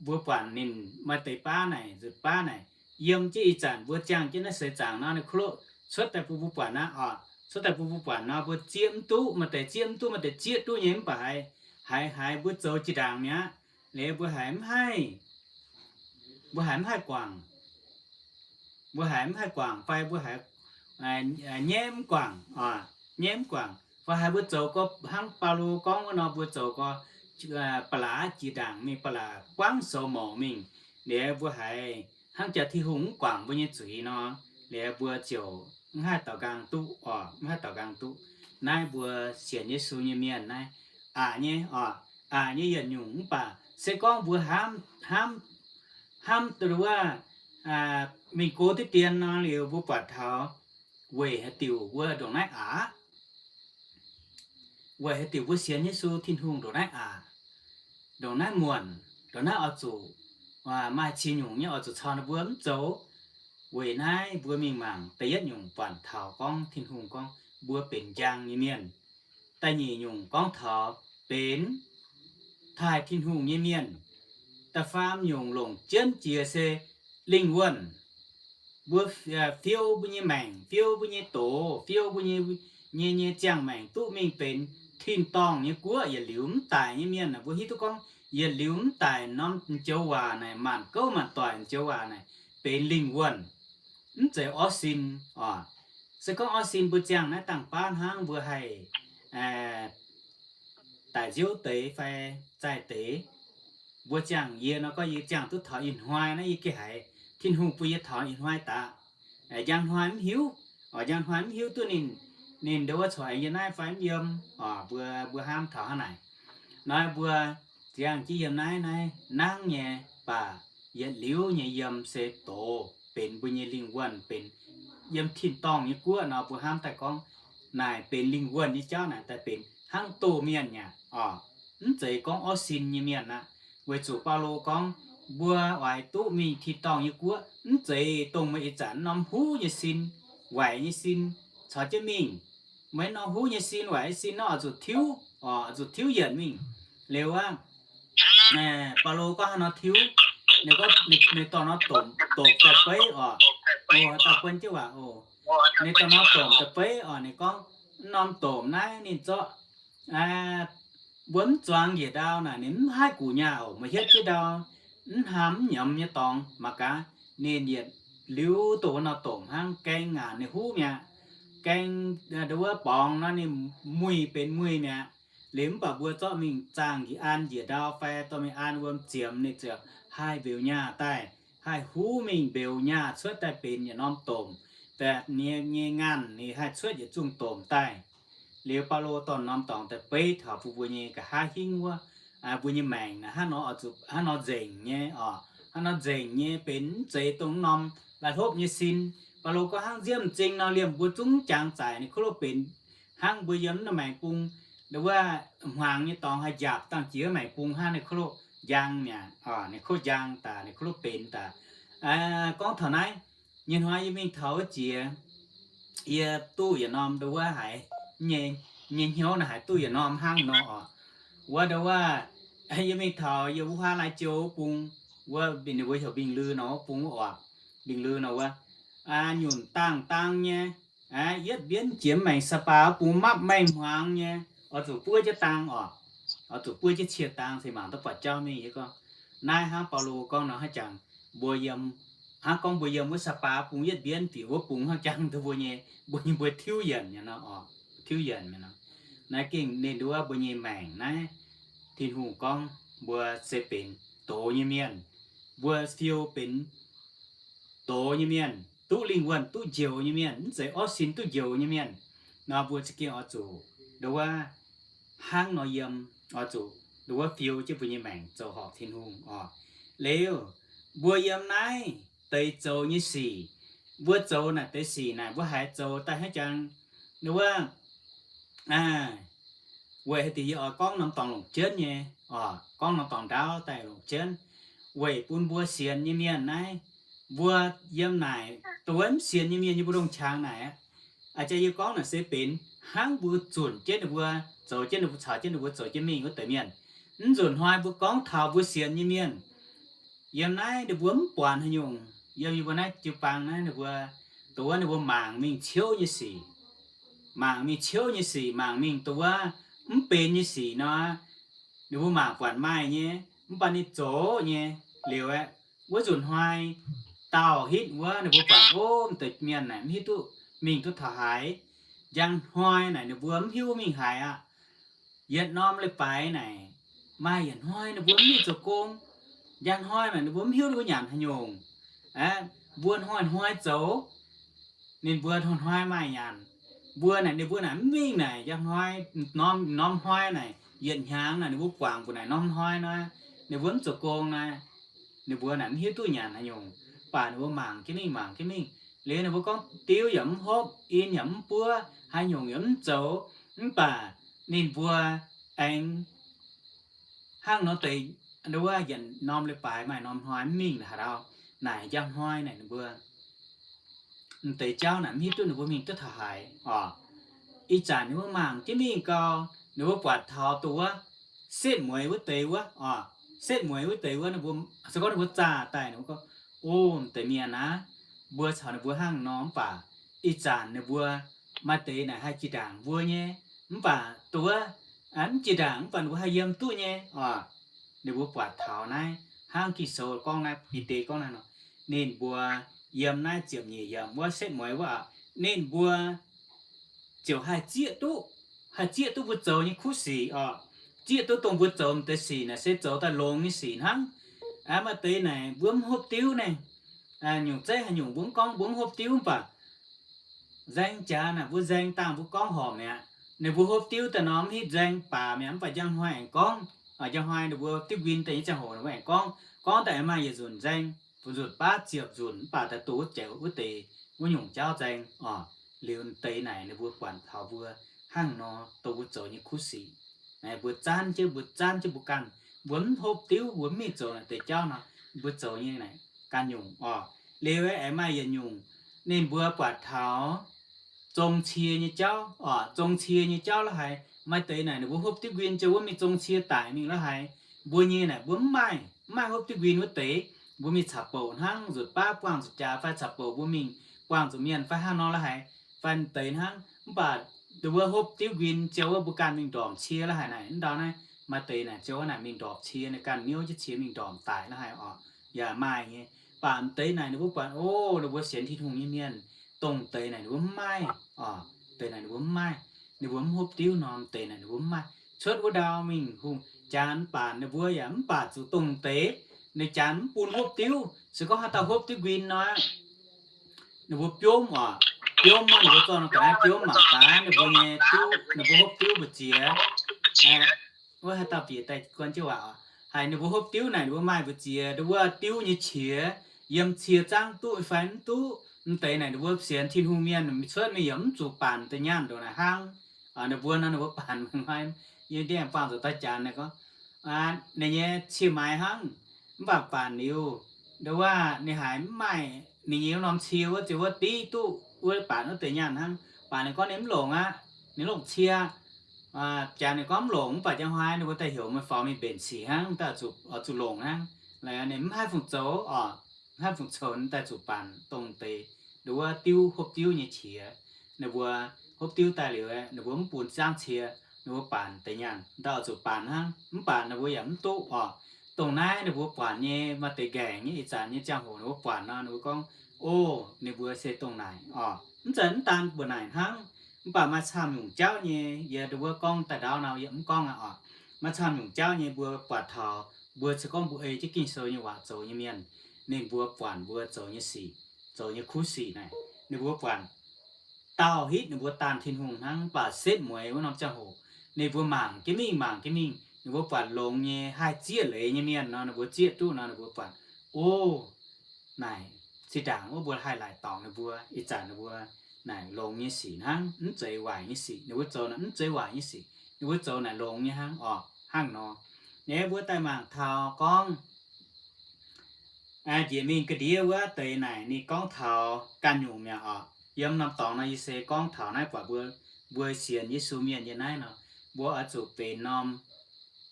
mbuo buatc ninh maaih deix baav naaic, nzutc baav naaic, yiem jienv ih zanc mbuo ziangh jienv naaiv seix zaangc nor, ninh kuv loqv cuotv daaih bun mbuo buatc aqv oc. Cuotv daaih bun mbuo buatc nor, mbuo zieqv mv duqv, maaih deix zieqv mv duqv, maaih deix zieqv duqv nyei, mv baac haiz, haiz, haiz mbuo zoux jiex ndaangc mi'aqv. Liuz mbuo haiz mv haih, mbuo haiz mv haih guangc. Mbuo haiz mv haih guangc fai mbuo haiz nyaiv mv guangc, nyaiv mv guangc, fai haiz mbuo zoux gorngv hnangv Baulo gorngv wuov nor, mbuo zoux gorngv ba'laqc jiex ndaangc mingh, ba'laqc buangv soux morc mingh. Liuz mbuo haiz hnangv jaax Tin-Hungh mv guangc mbuo nyei zuiz nor, liuz mbuo ziouc mv haih daaux nqaang duqv oc, mv haih daaux nqaang duqv. Naaiv mbuo sienx Yesu nyei mienh naaiv aqc nyei oc, aqc nyei yietc nyungc mv baac se gorngv mbuo hnamv, hnamv, hnamv wuov mingh go diqv dien nor, liuz mbuo buatc taux weic haaix diuc mbuo ndongc naaiv aqc. Weic haaix diuc mbuo sienx Yesu Tin-Hungh ndongc naaiv aqc, ndongc naaiv muonc, ndongc naaiv oix zuqc maaih ziex nyungc nyei oix zuqc caux ninh mbuo mv zoux. Weic naaiv mbuo mingh mangc da'yietv nyungc buatc taux gorngv Tin-Hungh gorngv mbuo benx njang nyei mienh. Da'nyeic nyungc gorngv taux benx taaih Tin-Hungh nyei mienh. Da'faam nyungc longc jienv jiex se lingh wuonh. Mbuo fiou mbuo nyei maengc, fiou mbuo nyei doz, fiou mbuo nyei, nyei, nyei ziangh maengc duqv mingh benx tin-dorngh nyei guoqv yietc liuz mv daic nyei mienh. Mbuo hiuv duqv gorngv yietc liuz mv daic norm joux waac naaic, maanc gouv maanc doic joux waac naaic benx lingh wuonh, mv zeiz orv sin oc. Se gorngv orv sin mbuo ziangh naaiv dangh baav hnangv mbuo haih daic nziouv deix fai zaih deix. Mbuo ziangh yie nor gorngv yie ziangh duqv taux ih hnoi naaiv yie geh haiz Tin-Hungh bun yie taux ih hnoi daqc. Njang hnoi mv hiuv, oc, njang hnoi mv hiuv duqv ninh, ninh ndo wuov corc aengx yiem naaiv fai mv yiem oc. Mbuo, mbuo hnamv taux hnangv naaic. Nor mbuo ziangh jienv yiem naaiv, naaiv nangv nyei, baac yietc liuz nyei yiem se doz benx mbuo nyei lingh wuonh, benx yiem tin-dorngh nyei guoqv nor, mbuo hnamv daaih gorngv naaic benx lingh wuonh nyei jauv naaic daaih benx hnangv doh mienh aqv oc. Mv zeiz gorngv orv sin nyei mienh aqv. Weic zuqc Baulo gorngv, mbuo oix duqv mingh tin-dorngh nyei guoqv, mv zeiz dongh meih ih zanc norm huv nyei sin, waaic nyei sin, caux jienv mingh. Meih norm huv nyei sin, waaic nyei sin nor oix zuqc tiuv, oix zuqc tiuv yienc mingh. Liuz aqv, Baulo gorngv haaix nor tiuv, ninh gorngv ninh dorh norm domc, domc daaih beiv oc. Oc, dauh buonv jienv waac oc. Ninh dorh norm domc daaih beiv oc. Ninh gorngv, norm domc naaiv ninh zorqv, mbuo mv zuangx njiec ndau naaic ninh mv haih guqc nyaah oc. Meih hietv jienv ndau mv hnamv mv nyiemz nyei dorngx mangc gaax, ninh yietc liuz doh wuov norm domc hnangv gaeng ngaanc ninh huv mi'aqv. Gaeng, wuov borngz nor ninh muih benx muih mi'aqv. Liuz mv baac mbuo zorqv mingh zaangh njiec an njiec ndau fai dorh mingh an wuom ziemx ninh ziouc haih mbeux nyaah daaih, haih huv mingh mbeux nyaah cuotv daaih benx yietc norm domc, mv baac nyei, nyei ngaanc ninh haih cuotv yietc zungh domc daaih. Liuz Baulo dorh norm dorngx daaih beiv taux bun mbuo nyei nqa'haav hingv wuov, mbuo nyei maengc naaic hnangv nor, hnangv nor nzengc nyei oc. Hnangv nor nzengc nyei benx mv zeiz dongh norm la'hlopv nyei sin. Baulo gorngv hnangv nziemv m'zing nor liemh mbuo zungv jangx zaic ninh ko loqv benx hnangv mbuo yiem norm maengx bung, wuov hmuangx nyei dorngx haih njaapc dangh jiex maengx bung hnangv ninh ko loqv njang mi'aqv, ninh ko njang daaih, ninh ko loqv benx daaih. Gorngv taux naaiv, nyei hnoi yie mingh taux wuov jiex, yie duqv yietc norm ndo wuov haiz nyei, nyei hnyouv naaic haiz duqv yietc norm hnangv nor oc. Wuov ndo wuov, yie mingh taux yie wuov huaav Lai Châu wuov bung, wuov ninh mbuo heuc Mbingh Lư nor wuov bung wuov oc. Mbingh Lư nor wuov, nyunc dangh dang nyei, yietv mbienv jiex maengx Sapa wuov bung mapv maengh hmuangx nyei, oix zuqc buov jienv dang oc. Oix zuqc buov jienv cie dang se mangc duqv buatc jauv mingh yie gorngv. Naaiv hnangv Baulo gorngv nor hnangv jangx, mbuo yiem, hnangv gorngv mbuo yiem wuov Sapa bung yietv mbienv bieqc wuov bung hnangv jangx duqv mbuo nyei, mbuo nyei mbuo tiuv yienc nyei nor oc, tiuv yienc nyei nor. Naaiv gengh ninh nduov mbuo nyei maengc naaiv, Tin-Hungh gorngv mbuo se benx doz nyei mienh, mbuo fiou benx doz nyei mienh, duqv lingh wuonh duqv njoux nyei mienh, mv zeiz orv sin duqv njoux nyei mienh nor, mbuo za'gengh oix zuqc nduov hnangv nor yiem, oix zuqc nduov fiou jienv mbuo nyei maengc zoux horpc Tin-Hungh oc. Liuz, mbuo yiem naaiv deix zoux nyei sic, mbuo zoux naaic deix sic naaic mbuo haiz zoux daaih hnangv jangx, nduov, weic haaix diuc yie oix gorngv norm dorngx longc jienv nyei oc, gorngv norm dorngx ndaauv daaih longc jienv, weic bun mbuo sienx nyei mienh naaiv, mbuo yiem naaic dongh wuov mv sienx nyei mienh nyei mbu'ndongx qangx naaic aqv. A'jang yie gorngv naaic se benx hnangv mbuo zunc jienv ninh mbuo, zoux jienv ninh mbuo, caux jienv ninh mbuo zoux jienv mingh wuov deix mienh. Mv nzunc hnoi mbuo gorngv taux mbuo sienx nyei mienh, yiem naaiv ninh mbuo mv buatc haaix nyungc. Yiem yie mbuo naaiv jiu-baang naaiv ninh mbuo, dongh wuov ninh mbuo mangc mingh ciouv nyei sic, mangc mingh ciouv nyei sic, mangc mingh dongh wuov mv benx nyei sic nor, ninh mbuo mangc buatc maaih nyei, mv baac ninh zoqc nyei. Liuz aeqv, wuov nzunc hnoi dauh hitv wuov ninh mbuo buatc, ov, m'deix mienh naaic mv hiuv duqv mingh duqv taux haaix. Njang hnoi naaic ninh mbuo mv hiuv mingh haaix aqv. Yietc norm leiz-baaix naaic maaih yietc hnoi ninh mbuo mv mingh zoux gong. Njang hnoi naaic ninh mbuo mv hiuv ninh mbuo nyanc haaix nyungc. Aqv, mbuo hnoi-hnoi zoux, ninh mbuo hnoi-hnoi maaih nyanc. Mbuo naaic ninh mbuo naaic mv mingh naaic njang hnoi, norm, norm hnoi naaic yietc hnyangx naaic ninh mbuo guangc mbuo naaic norm hnoi nor, ninh mbuo mv zoux gong nor, ninh mbuo naaic mv hiuv duqv nyanc haaix nyungc. Mv baac ninh mbuo mangc jienv mingh, mangc jienv mingh. Liuz ninh mbuo gorngv diuv yaac mv hopv, in yaac mv buov, haaix nyungc yaac mv zoux. Mv baac ninh mbuo aengx hnangv nor deix, nduov yietc norm leiz-baaix maaih norm hnoi mv mingh haaix ndau. Naaic njang hnoi naaic ninh mbuo m'deix jauv naaic mv hiuv duqv ninh mbuo mingh duqv taux haaix oc. Ih zanc ninh mbuo mangc jienv mingh gau, ninh mbuo buatc taux dongh wuov setv mueiz wuov deix wuov oc. Setv mueiz wuov deix wuov ninh mbuo, se gorngv ninh mbuo zaah daaih ninh mbuo gorngv, o, m'deix mienh aav, mbuo caux ninh mbuo hnangv nor mv baac ih zanc ninh mbuo maaih deix naaic haih jiex ndaangc mbuo nyei, mv baac dongh wuov mv jiex ndaangc mv baac ninh mbuo haih yiem duqv nyei oc. Ninh mbuo buatc taux naaiv hnangv Ging-Sou gorngv naaiv, Bide gorngv naaiv nor, ninh mbuo yiem naaiv ziepc nyeic yiemc wuov setv mueiz wuov aqv, ninh mbuo ziouc haih zieqv duqv, haih zieqv duqv mbuo zoux nyei kuv sic oc. Zieqv duqv dongh mbuo zoux m'deix sic naaic se zoux daaih longx nyei sic hnangv. Aa, maaih deix naaic mbuo mv hopv diuv naaic, nyungc zeiv haaix nyungc mbuo mv gorngv mbuo mv hopv diuv mv baac nzaeng jaax naaic mbuo nzaeng dangh mbuo gorngv horpc mi'aqv. Ninh mbuo hopv diuv daaih nor mv hitv nzaeng baac mi'aqv, mv baac njang hnoi aengx gorngv, njang hnoi ninh mbuo diuv nquin daaih nyei ziangh hoc ninh mbuo aengx gorngv, gorngv daaih maaih yietc nzunc nzaeng, mbuo nzunc baav ziepc nzunc mv baac daaih duqv wuov jauv wuov deix wuov nyungc jauv nzaeng oc. Liuz deix naaic ninh mbuo buatc taux mbuo hnangv nor dongh mbuo zoux nyei kuv sic. Mbuo zanv jienv, mbuo zanv jienv mbuo ganh, mbuo mv hopv diuv, mbuo mv mingh zoux naaic deix jauv nor, mbuo zoux nyei naaic ganh nyungc oc. Liuz aengx maaih yietc nyungc ninh mbuo buatc taux zong cie nyei jauv oc, zong cie nyei jauv la'haiz. Maaih deix naaic ninh mbuo hopv diuv nquin ziouc wuov mingh zong cie daic mingh la'haiz. Mbuo nyei naaic mbuo mv maaih, mv maaih hopv diuv nquin wuov deix. Mbuo mingh caux bouc hnangv, nzutc baav buangh zuqc jaax fai caux bouc mbuo mingh buangh zuqc mienh fai hnangv nor la'haiz, fai deix hnangv. Mv baac ninh mbuo hopv diuv nquin ziouc wuov mbuo ganh mingh ndorpc cie la'haiz naaic, mv ndau naaiv maaih deix naaic ziouc wuov naaic mingh ndorpc cie, ninh ganh miuv jienv cie mingh ndorpc daic la'haiz oc, yaac maaih nyei. Mv baac deix naaic ninh mbuo buatc, o, ninh mbuo sienx Tin-Hungh nyei mienh, dongh deix naaic ninh mbuo mv maaih oc, deix naaic ninh mbuo mv maaih. Ninh mbuo mv hopv diuv nor, deix naaic ninh mbuo mv maaih. Cuotv wuov ndau mingh hungh jaax mv baac ninh mbuo yaac mv baac zuqc dongh deix ninh jaax mv bun hopv diuv. Se gorngv haaix dauh hopv diuv nquin nor, ninh mbuo biomv oc, biomv nor ninh mbuo zorqv nor ga'naaiv biomv mangc gaax ninh mbuo nyei diuv, ninh mbuo hopv diuv mbu'ziex. Wuov haaix dauh bieqc daaih guon jienv waac oc. Haiz ninh mbuo hopv diuv naaic ninh mbuo maaih mbu'ziex, ninh wuov diuv nyei qiex, yiem cie zaangv duqv fai mv duqv. Mv deix naaic ninh mbuo sienx Tin-Hungh mienh cuotv mingh yaac mv zuqc baanc deix nyaanh ndongc naaic hnangv. Ninh mbuo nor ninh mbuo baanc maiv, yie ndiev buangh zuqc daaih janx naaic gorngv, ninh nyei cie maaiz hnangv, mv baac baanc liuz, ndo wuov ninh haiz mv maaih ninh nyei wuov norm cie wuov ziouc wuov div duqv wuov baanc wuov deix nyaanh hnangv. Baanc ninh gorngv ninh mv longc aqv, ninh longc cie. Janx ninh gorngv mv longc, mv baac janx hnoi ninh mbuo daaih heuc meih faaux mingh mbenc sic hnangv, daaih zuqc, zuqc longc hnangv. Ninh mv haih fungc zoux oc, mv haih fungc zoux, ninh daaih zuqc baanc dongh deix, ndo wuov diuv, hopv diuv nyei qiex. Ninh mbuo hopv diuv daaih liuz, ninh mbuo mv bun zaangv cie, ninh mbuo baanc deix nyaanh, ndau zuqc baanc hnangv. Mv baac ninh mbuo yaac mv duqv oc. Dongh naaiv ninh mbuo buatc nyei maaih deix nqaengc nyei ih zanc nyei ziangh hoc ninh mbuo buatc nor, ninh mbuo gorngv, o, ninh mbuo se dongh naaic oc. Mv zeiz mv daan mbuo naaic hnangv, mv baac maaih camv nyungc jauv nyei, yie ndo wuov gorngv daaih ndaauv nor yie mv gorngv aqv oc. Maaih camv nyungc jauv nyei mbuo buatc taux mbuo se gorngv mbuo ei jienv Ging-Sou nyei waac zoux nyei mienh, ninh mbuo buatc mbuo zoux nyei sic, zoux nyei kuv sic naaic, ninh mbuo buatc dauh hitv ninh mbuo daanh Tin-Hungh hnangv, mv baac setv mueiz wuov norm ziangh hoc, ninh mbuo mangc jienv mingh, mangc jienv mingh, ninh mbuo buatc longx nyei, haih zieqv leiz nyei mienh nor, ninh mbuo zieqv duqv nor, ninh mbuo buatc, o, naaic zinh ndaangc wuov mbuo haih laaic dorngc ninh mbuo. Ih zanc ninh mbuo naaic longx nyei sic hnangv, mv zeiz waaic nyei sic. Ninh mbuo zoux naaic mv zeiz waaic nyei sic, ninh mbuo zoux naaic longx nyei hnangv oc, hnangv nor. Naaiv mbuo daaih mangc taux gorngv njiec mingh ga'ndiev wuov deix naaic ninh gorngv taux ganh nyungc mi'aqv oc. Yiem norm dorngx nor yie se gorngv taux naaiv buatc mbuo, mbuo sienx Yesu mienh nyei naaiv nor, mbuo oix zuqc benx norm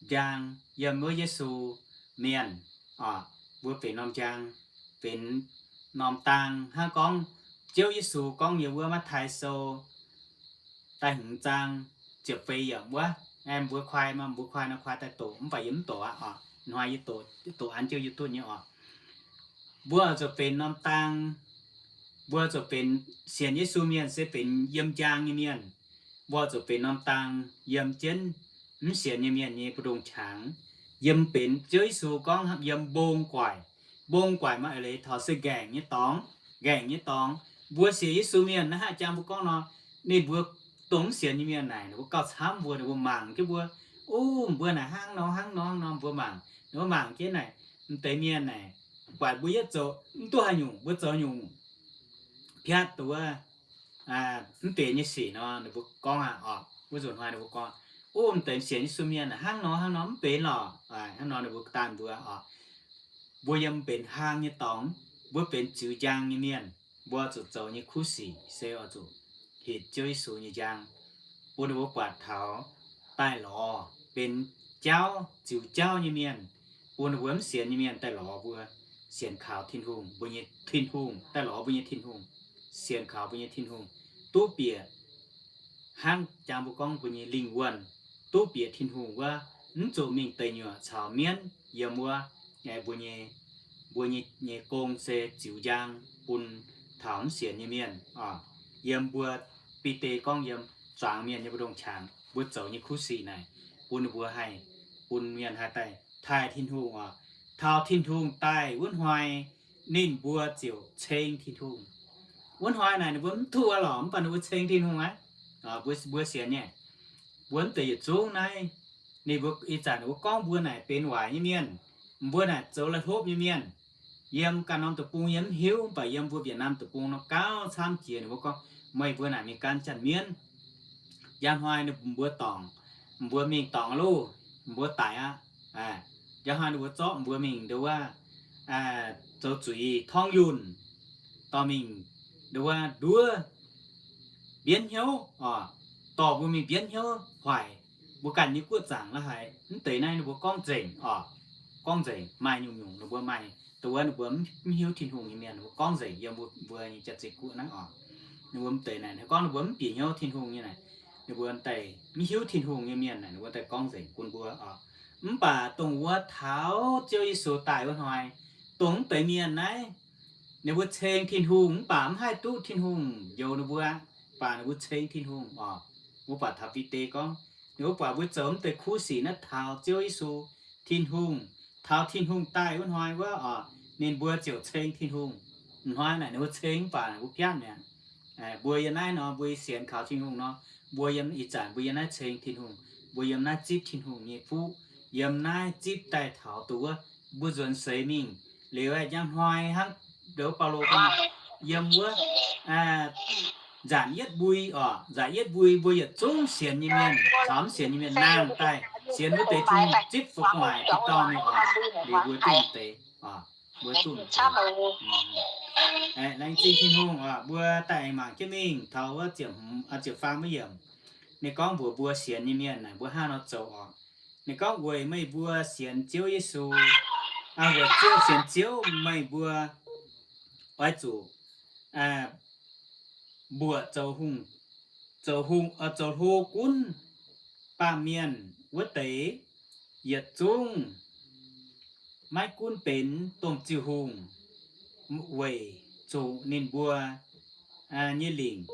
njang yiem wuov Yesu mienh oc. Mbuo benx norm njang, benx norm dang hnangv gorngv Ziouv Yesu gorngv yiem wuov Matv^tai Sou da'hmz zaang ziepc feix yiemc wuov. Mbuo kuaai, mbuo kuaai nor kuaai daaih doqc, mv baac yie mv doqc aqv oc. Hnoi yie doqc, doqc an jienv yie duqv nyei oc. Mbuo oix zuqc benx norm dang, mbuo zuqc benx sienx Yesu mienh se benx yiem njang nyei mienh. Mbuo zuqc benx norm dang yiem jienv mv sienx nyei mienh nyei mbu'ndongx qangx. Yiem benx Ziouv Yesu gorngv yiem mbong guaic. Mbong guaic maaih eix leiz taux se nqaengc nyei dorngx, nqaengc nyei dorngx. Mbuo sienx Yesu mienh naaiv hnangv jang mbuo gorngv nor, ninh mbuo dongh mv sienx nyei mienh naaic, ninh mbuo gauh camv mbuo, ninh mbuo mangc jienv mbuo, o, mbuo naaic hnangv nor hnangv nor nor mbuo mangc, ninh mbuo mangc jienv naaic, mv deix mienh naaic, buatc mbuo yietv zoux mv duqv haaix nyungc, mbuo zoux nyungc piatv duqv mv benx nyei sic nor, ninh mbuo gorngv aqv oc. Wuov nzunc hnoi ninh mbuo gorngv, o, mv deix sienx Yesu mienh hnangv nor hnangv nor mv benx lorqc. Hnangv nor ninh mbuo daanh mbuo oc. Mbuo yiem benx hlang nyei dorngx, mbuo benx ziux njang nyei mienh, mbuo zuqc zoux nyei kuv sic se oix zuqc hitv Ziouv Yesu nyei njang, bun ninh mbuo buatc taux daaih lorz benx jauv, ziux jauv nyei mienh, bun ninh mbuo mv sienx nyei mienh daaih lorz mbuo sienx kaux Tin-Hungh, mbuo nyei Tin-Hungh, daaih lorz mbuo nyei Tin-Hungh, sienx kaux mbuo nyei Tin-Hungh, duqv bieqc hnangv jang mbuo gorngv mbuo nyei lingh wuonh, duqv bieqc Tin-Hungh wuov, mv zuqc mingh deic nyuoqc caux mienv yiem wuov. Mbuo nyei, mbuo nyei, nyei gong se ziux njang bun taux mv sienx nyei mienh oc. Yiem mbuo Bide gorngv yiem zuangx mienh nyei mbu'ndongx qangx mbuo zoux nyei kuv sic naaic, bun ninh mbuo haih, bun mienh haih daaih taaih Tin-Hungh oc. Taux Tin-Hungh daaih wuov hnoi, ninh mbuo ziouc ceng Tin-Hungh. Wuov hnoi naaic ninh mbuo mv duqv lorqc, mv baac ninh mbuo ceng Tin-Hungh aqv. Mbuo, mbuo sienx nyei, mbuo mv deix yietc zungv naaiv, ninh mbuo ih zanc ninh mbuo gorngv mbuo naaic benx waaic nyei mienh, mbuo naaic zoux laih hlopv nyei mienh. Yiem ganh norm deic-bung yie mv hiuv, mv baac yiem mbuo Việt Nam deic-bung nor gauh camv jiex ninh mbuo gorngv, meih mbuo naaic mingh gan janx mienv. Njang hnoi ninh mbuo dorngc, mbuo mingh dorngc loh, mbuo daic aqv. Njang hnoi ninh mbuo zorqv mbuo mingh nduov, zoux zuiz torngv yunh, dorh mingh nduov, nduov mbienv hnyouv oc, dorh mbuo mingh mbienv hnyouv hoic mbuo ganh nyei guoqv zaangc la'haic. Mv deix naaiv ninh mbuo gorngv nzengc oc, gorngv nzengc, maaih nyungc-nyungc ninh mbuo maaih, nduov ninh mbuo mv hiuv Tin-Hungh nyei mienh ninh mbuo gorngv nzengc yiem mbuo nyei jaav-zinh guoqv naaiv oc. Ninh mbuo mv deix naaic gorngv ninh mbuo mv bieqc hnyouv Tin-Hungh nyei naaic, ninh mbuo daaih mv hiuv Tin-Hungh nyei mienh naaic ninh mbuo daaih gorngv nzengc bun mbuo oc. Mv baac dongh wuov taux Ziouv Yesu daaih wuov hnoi, dongh mv deix mienh naaiv, ninh mbuo ceng Tin-Hungh mv baac mv haih duqv Tin-Hungh njoux ninh mbuo, mv baac ninh mbuo ceng Tin-Hungh oc. Mbuo buatc taux Bide gorngv, ninh mbuo buatc mbuo zoux mv deix kuv sic naaiv taux Ziouv Yesu, Tin-Hungh, taux Tin-Hungh daaih wuov hnoi wuov oc, ninh mbuo ziouc ceng Tin-Hungh. Hnoi naaic ninh mbuo ceng mv baac ninh mbuo piatv mi'aqv. Mbuo yiem naaiv nor, mbuo sienx kaux Tin-Hungh nor, mbuo yiem ih zanc mbuo yiem naaiv ceng Tin-Hungh, mbuo yiem naaiv zipv Tin-Hungh nyei fuqv, yiem naaiv zipv daaih taux dongh wuov mbuo nzuonx seix mingh. Liuz aeqv, njang hnoi hnangv nduov Baulo gorngv, yiem wuov nzanc yietv mbui oc, nzanc yietv mbui mbuo yietc zungv sienx nyei mienh caux mv sienx nyei mienh nangh daaih sienx wuov deix Tin-Hungh zipv fu'jueiv-waaic dingc dorngh mingh oc. Liuz mbuo duqv deix, mbuo duqv deix. Laengz zingh Tin-Hungh oc. Mbuo daaih aengx mangc jienv mingh taux wuov ziepc, ziepc faam wuov yiemc. Ninh gorngv mbuox mbuo sienx nyei mienh naaic mbuo hnangv nor zoux oc. Ninh gorngv, weic meih mbuo sienx Ziouv Yesu, weic Ziouv sienx Ziouv meih mbuo oix zuqc mbuoqc zoux hungh, zoux hungh, zoux hlo gunv baamh mienh wuov deix yietc zungv maiv gunv benx domh ziuh hungh, weic zuqc ninh mbuo nyei lingc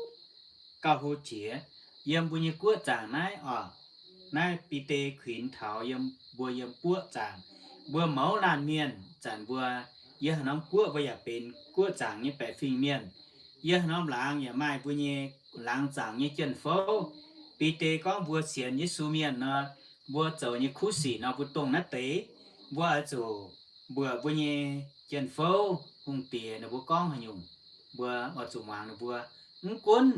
gauh hlo jiex. Yiem mbuo nyei guoqv zaangc naaiv oc, naaiv Bide kuinx taux yiem mbuo yiem guoqv zaangc, mbuo mouz laanh mienh zanc mbuo yiem haaix norm guoqv mbuo yaac benx guoqv zaangc nyei baeqc fingx mienh. Yiem haaix norm laangz yaac maaih mbuo nyei laangz zaangc nyei jien-fouv. Bide gorngv mbuo sienx Yesu mienh nor, mbuo zoux nyei kuv sic nor mbuo dongh naaiv deix, mbuo oix zuqc mbuoqc mbuo nyei jien-fouv hungh diex ninh mbuo gorngv haaix nyungc, mbuo oix zuqc muangx ninh mbuo. Mv gunv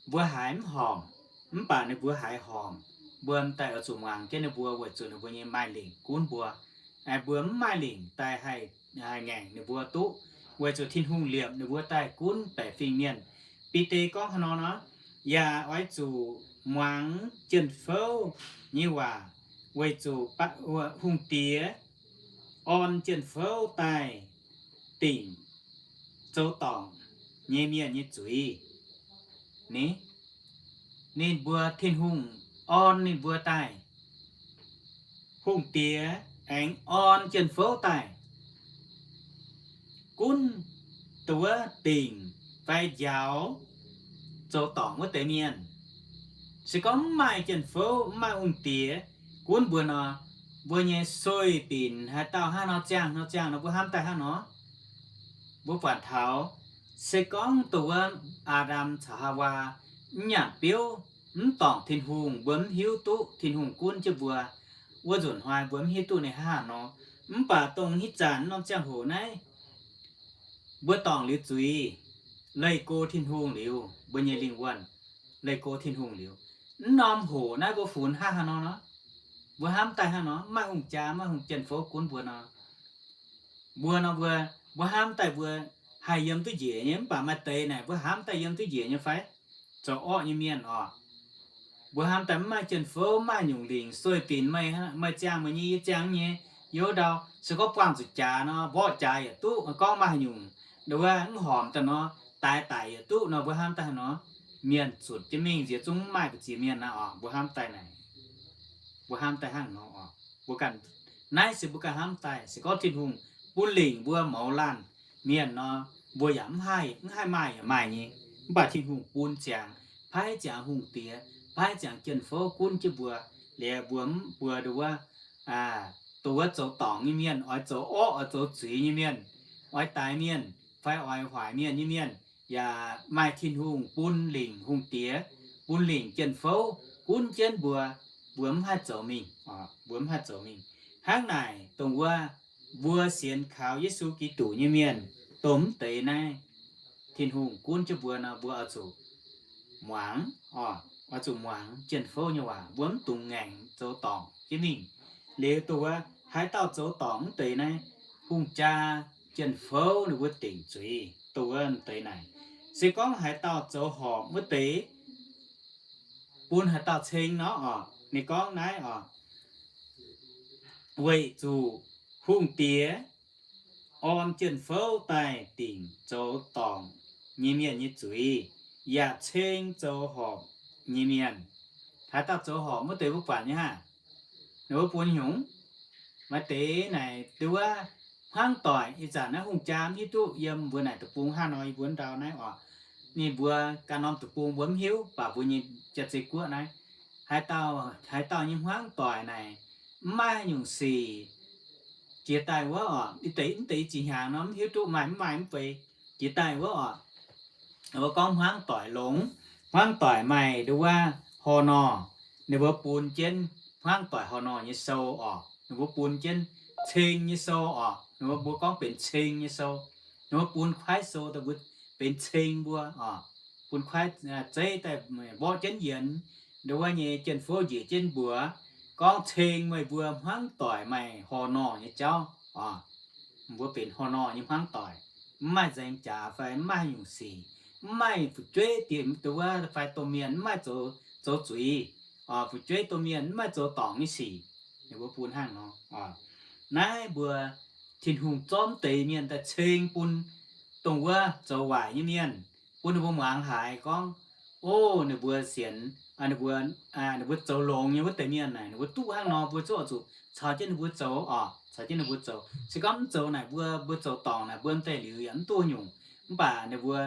mbuo haiz mv horngc, mv baac ninh mbuo haiz horngc, mbuo m'daaih oix zuqc muangx jienv ninh mbuo weic zuqc ninh mbuo nyei maaih lingc gunv mbuo. Mbuo mv maaih lingc daaih haih, haih ngaengc ninh mbuo duqv, weic zuqc Tin-Hungh liepc ninh mbuo daaih gunv baeqc fingx mienh. Bide gorngv haaix nor nor, yaac oix zuqc muangx jien-fouv nyei waac, weic zuqc hungh diex orn jien-fouv daaih dingc zoux dorngc nyei mienh nyei zuiz. Ni, ninh mbuo Tin-Hungh orn ninh mbuo daaih, hungh diex aengx orn jien-fouv daaih gunv dongh wuov dingc fai njaaux zoux dorngc wuov deix mienh. Se gorngv mv maaih jien-fouv, mv maaih hungh diex gunv mbuo nor, mbuo nyei sueih binc haaix dauh hnangv nor ziangh nor ziangh nor, mbuo hnamv daaih hnangv nor? Mbuo buatc taux, se gorngv dongh wuov Aa^ndam caux Haawaa mv nyanc biouv, mv dorngc Tin-Hungh, mbuo mv hiuv duqv Tin-Hungh gunv jienv mbuo. Wuov nzunc hnoi mbuo mv hiuv duqv ninh hnangv haaix nor. Mv baac dongh ih zanc norm ziangh hoc naaiv, mbuo dorngc liuz zuiz, leih go Tin-Hungh liuz, mbuo nyei lingh wuonh leih go Tin-Hungh liuz, mv norm hoc naaiv mbuo funx hnangv haaix nor nor? Mbuo hnamv daaih hnangv nor, mv maaih hungh jaa, mv maaih hungh jien-fouv gunv mbuo nor, mbuo nor mbuo, mbuo hnamv daaih mbuo haih yiem duqv njiec nyei, mv baac maaih deix naaic mbuo hnamv daaih yiem duqv njiec nyei fai? Zoux orqv nyei mienh oc. Mbuo hnamv daaih mv maaih jien-fouv, mv maaih nyungc lingc, sueih binc meih, meih ziangh meih nyei, yie ziangh yie nyei, yiem wuov ndau se gorngv buangh zuqc jaax nor, mborqv jaax yietc duqv, gorngv maaih haaix nyungc, nduov mv hormc daaih nor, daix daic yietc duqv nor, mbuo hnamv daaih haaix nor? Mienh zutc jienv mingh nziex zungv mv maaih mbu'ziex mienh naaiv oc. Mbuo hnamv daaih naaic, mbuo hnamv daaih hnangv nor oc. Mbuo ganh, naaiv se mbuo ganh hnamv daaih. Se gorngv Tin-Hungh bun lingc mbuo mouz laanh mienh nor, mbuo yaac mv haih, mv haih maaih yaac maaih nyei. Mv baac Tin-Hungh bun ziangx, paaiv ziangx hungh diex, paaiv ziangx jien-fouv gunv jienv mbuo. Liuz mbuo, mbuo nduov, dongh wuov zoux dorngc nyei mienh, oix zoux orqv, oix zoux zuiz nyei mienh, oix daix mienh fai oix hoic mienh nyei mienh, yaac maaih Tin-Hungh bun lingc hungh diex, bun lingc jien-fouv gunv jienv mbuo, mbuo mv haih zoux mingh, mbuo mv haih zoux mingh. Hnangv naaic, dongh wuov mbuo sienx kaux Yesu Giduc nyei mienh, dongh mv deix naaiv Tin-Hungh gunv jienv mbuo nor, mbuo oix zuqc muangx oc. oix zuqc muangx jien-fouv nyei waac, mbuo mv dungx ngaengc zoux dorngc jienv mingh. Liuz dongh wuov haaix dauh zoux dorngc mv deix naaiv, hungh jaa, jien-fouv ninh mbuo dingc zuiz dongh wuov deix naaic. Se gorngv haaix dauh zoux horpc wuov deix, bun haaix dauh ceng nor oc. Ninh gorngv naaiv oc, weic zuqc hungh diex orn jien-fouv daaih dingc zoux dorngc nyei mienh nyei zuiz, yaac ceng zoux horpc nyei mienh. Haaix dauh zoux horpc wuov deix mbuo buatc nyei haah? Ninh mbuo bun nyungc, maaih deix naaic nduov hmuangv doic, ih zanc naaiv hungh jaa mv hiuv duqv yiem mbuo naaic deic-bung hnangv nor, yie mbuo ndau naaiv oc. Ninh mbuo ganh norm deic-bung mbuo mv hiuv, baac mbuo nyei jaav-zei guoqv naaiv, haaix dauh, haaix dauh nyei hmuangv doic naaic mv maaih nyungc sic. Jiex daaih wuov oc, ih deix, mv deix zinh hnyangx nor mv hiuv duqv maaih mv maaih mv bei. Jiex daaih wuov oc, mbuo gorngv hmuangv doic longx, hmuangv doic maaih nduov horh nor, ninh mbuo bun jienv hmuangv doic horh nor nyei sou oc. Ninh mbuo bun jienv ceng nyei sou oc. Ninh mbuo, mbuo gorngv benx ceng nyei sou. Ninh mbuo bun kuaaiv sou daaih mbuo benx ceng mbuo oc. Bun kuaaiv zeiv daaih mborqv jienv yienx, nduov nyei jien-fouv njiec jienv mbuox, gorngv ceng meih mbuo hmuangv doic maaih horh nor nyei jauv oc. Mbuo benx horh nor nyei hmuangv doic, mv maaih nzaeng jaax fai mv maaih nyungc sic, mv maaih fu'jueiv diex dongh wuov fai domh mienh mv maaih zoux, zoux zuiz, fu'jueiv domh mienh mv maaih zoux dorngc nyei sic. Ninh mbuo bun hnangv nor. Naaiv mbuo Tin-Hungh zorqv mv deix mienh daaih ceng bun dongh wuov zoux waaic nyei mienh, bun ninh mbuo muangx haiz gorngv, o, ninh mbuo sienx, ninh mbuo, ninh mbuo zoux longx nyei wuov deix mienh naaic, ninh mbuo duqv hnangv nor, mbuo zungv oix zuqc caux jienv ninh mbuo zoux oc, caux jienv ninh mbuo zoux. Se gorngv mv zoux naaic, mbuo, mbuo zoux dorngc naaic, mbuo mv deix liuz yaac mv duqv nyungc. Mv baac ninh mbuo,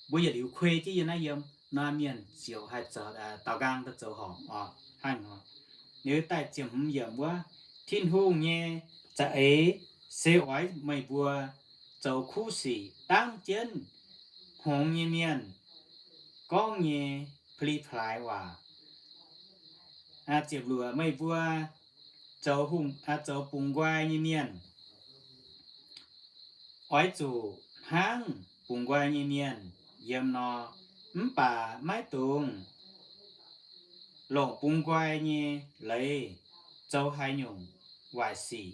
mbuo yietc liuz kuei jienv yiem naaiv yiem, naaiv mienh ziouc haih zoux, daaux nqaang daaih zoux horpc oc. Hnangv nor, liuz daaih ziepc hmz yiemc wuov, Tin-Hungh nyei za'eix se oix meih mbuo zoux kuv sic dangv jienv hngongx nyei mienh gorngv nyei pli-hlaaix waac. Ziepc luoqc, meih mbuo zoux hungh, zoux bungx nqoi nyei mienh, oix zuqc hnangv bungx nqoi nyei mienh yiem nor, mv baac maiv dungx longc bungx nqoi nyei leiz zoux haaix nyungc waaic sic.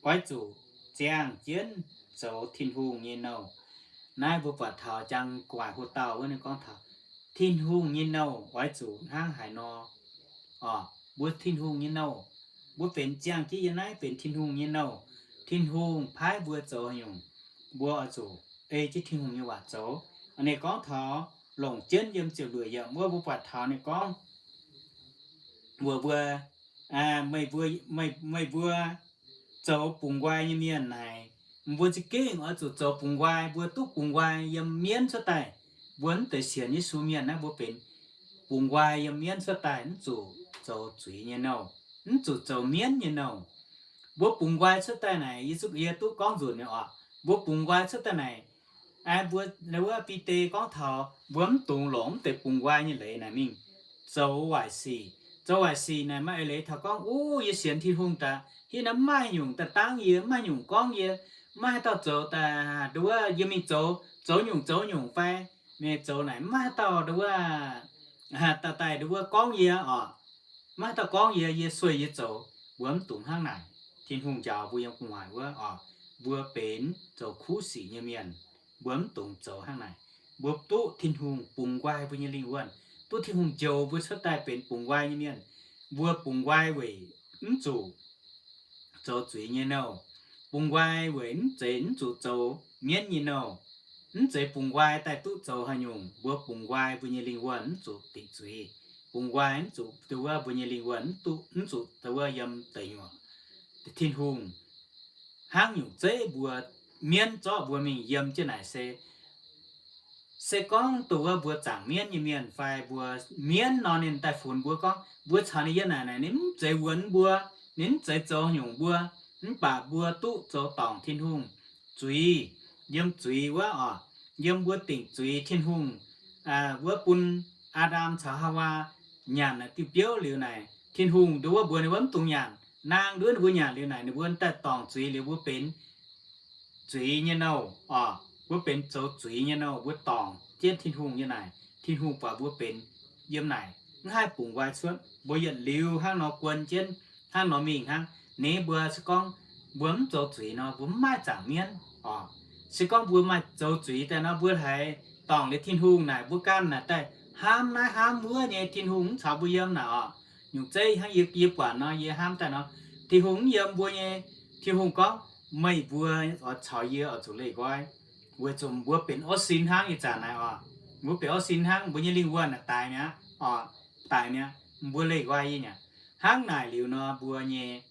Oix zuqc ziangh jienv zoux Tin-Hungh nyei nouh. Naaiv mbuo buatc taux jang gu'nguaaic hoc-dauh wuov ninh gorngv taux Tin-Hungh nyei nouh oix zuqc hnangv haaix nor. Oc, mbuo Tin-Hungh nyei nouh, mbuo benx ziangh jienv yiem naaiv benx Tin-Hungh nyei nouh. Tin-Hungh paaiv mbuo zoux haaix nyungc, mbuo oix zuqc ei jienv Tin-Hungh nyei waac zoux. Ninh gorngv taux longc jienv yiem ziepc luoqc yiemc wuov mbuo buatc taux ninh gorngv, mbuox mbuo, meih mbuo, meih mbuo zoux bungx nqoi nyei mienh naaic, mbuo za'gengh oix zuqc zoux bungx nqoi. Mbuo duqv bungx nqoi yiem mienv cuotv daaih, mbuo mv deix sienx Yesu mienh naaiv mbuo benx bungx nqoi yiem mienv cuotv daaih, mv zuqc zoux zuiz nyei nouh, mv zuqc zoux mienv nyei nouh. Mbuo bungx nqoi cuotv daaih naaic, yie duqv, yie duqv gorngv nzunc nyei oc. Mbuo bungx nqoi cuotv daaih naaic, mbuo, wuov Bide gorngv taux mbuo mv dungx longc mv deix bungx nqoi nyei leiz naaic mingh zoux waaic sic. Zoux waaic sic naaic maaih eix leiz taux gorngv, uv, yie sienx Tin-Hungh daaih, hitv naaiv mv maaih nyungc daaih dangv yie, mv maaih nyungc gorngv yie, mv maaih haaix dauh zoux daaih, nduov, yie mingh zoux, zoux nyungc zoux nyungc fai mingh zoux naaic, mv maaih haaix dauh, nduov, daaih, daaih, nduov, gorngv yie oc. Mv maaih haaix dauh gorngv yie, yie sueih yie zoux. Mbuo mv dungx hnangv naaic. Tin-Hungh njaaux mbuo yiem gu'nguaaic wuov oc, mbuo benx zoux kuv sic nyei mienh. Mbuo mv dungx zoux hnangv naaic. Mbuo duqv Tin-Hungh bungx nqoi mbuo nyei lingh wuonh, duqv Tin-Hungh njoux mbuo cuotv daaih benx bungx nqoi nyei mienh. Mbuo bungx nqoi weic mv zuqc zoux zuiz nyei nouh. Bungx nqoi weic mv zeiz mv zuqc zoux mienv nyei nouh. Mv zeiz bungx nqoi daaih duqv zoux haaix nyungc. Mbuo bungx nqoi mbuo nyei lingh wuonh mv zuqc dingc zuiz. Bungx nqoi mv zuqc, nduov, mbuo nyei lingh wuonh mv duqv, mv zuqc, nduov, yiem deic nyuoqc. Tin-Hungh hnangv nyungc zeiv mbuo mienv zorqv mbuo mingh yiem jienv naaic se, se gorngv dongh wuov mbuo zaangc mienv nyei mienh fai mbuo mienv nor, ninh daaih funx mbuo gorngv mbuo caux ninh yiem naaic naaic, ninh mv zeiz wuonx mbuo, ninh mv zeiz zoux nyungc mbuo, mv baac mbuo duqv zoux dorngc Tin-Hungh zuiz. Yiem zuiz wuov oc, yiem mbuo dingc zuiz Tin-Hungh wuov bun Aa^ndam caux Haawaa nyanc naaic diuh biouv liuz naaic, Tin-Hungh nduov wuov mbuox ninh wuov mv dungx nyanc. Naang nduov ninh mbuo nyanc liuz naaic, ninh mbuo daaih dorngc zuiz liuz mbuo benx zuiz nyei nouh oc. Mbuo benx zoux zuiz nyei nouh, mbuo dorngc jienv Tin-Hungh nyei naaic. Tin-Hungh buatc mbuo benx yiem naaic, mv haih bungx nqoi cuotv. Mbuo yietc liuz hnangv nor guon jienv, hnangv nor mingh hnangv. Ninh mbuo se gorngv mbuo mv zoux zuiz nor, mbuo mv maaih zaangc mienv oc. Se gorngv mbuo maaih zoux zuiz daaih nor, mbuo haiz dorngc liuz Tin-Hungh naaic, mbuo ganh naaic daaih hnamv naaiv hnamv wuov nyei, Tin-Hungh mv caux mbuo yiem naaic oc. Nyungc zeiv hnangv yie, yie buatc nor, yie hnamv daaih nor, Tin-Hungh mv yiem mbuo nyei. Tin-Hungh gorngv, meih mbuo oix caux yie oix zuqc leih nqoi, weic zuqc mbuo benx orv sin hnangv ih zanc naaic oc. Mbuo benx orv sin hnangv, mbuo nyei lingh wuonh naaic daix mi'aqv oc, daix mi'aqv, mbuo leih nqoi yie mi'aqv. Hnangv naaic liuz nor, mbuo nyei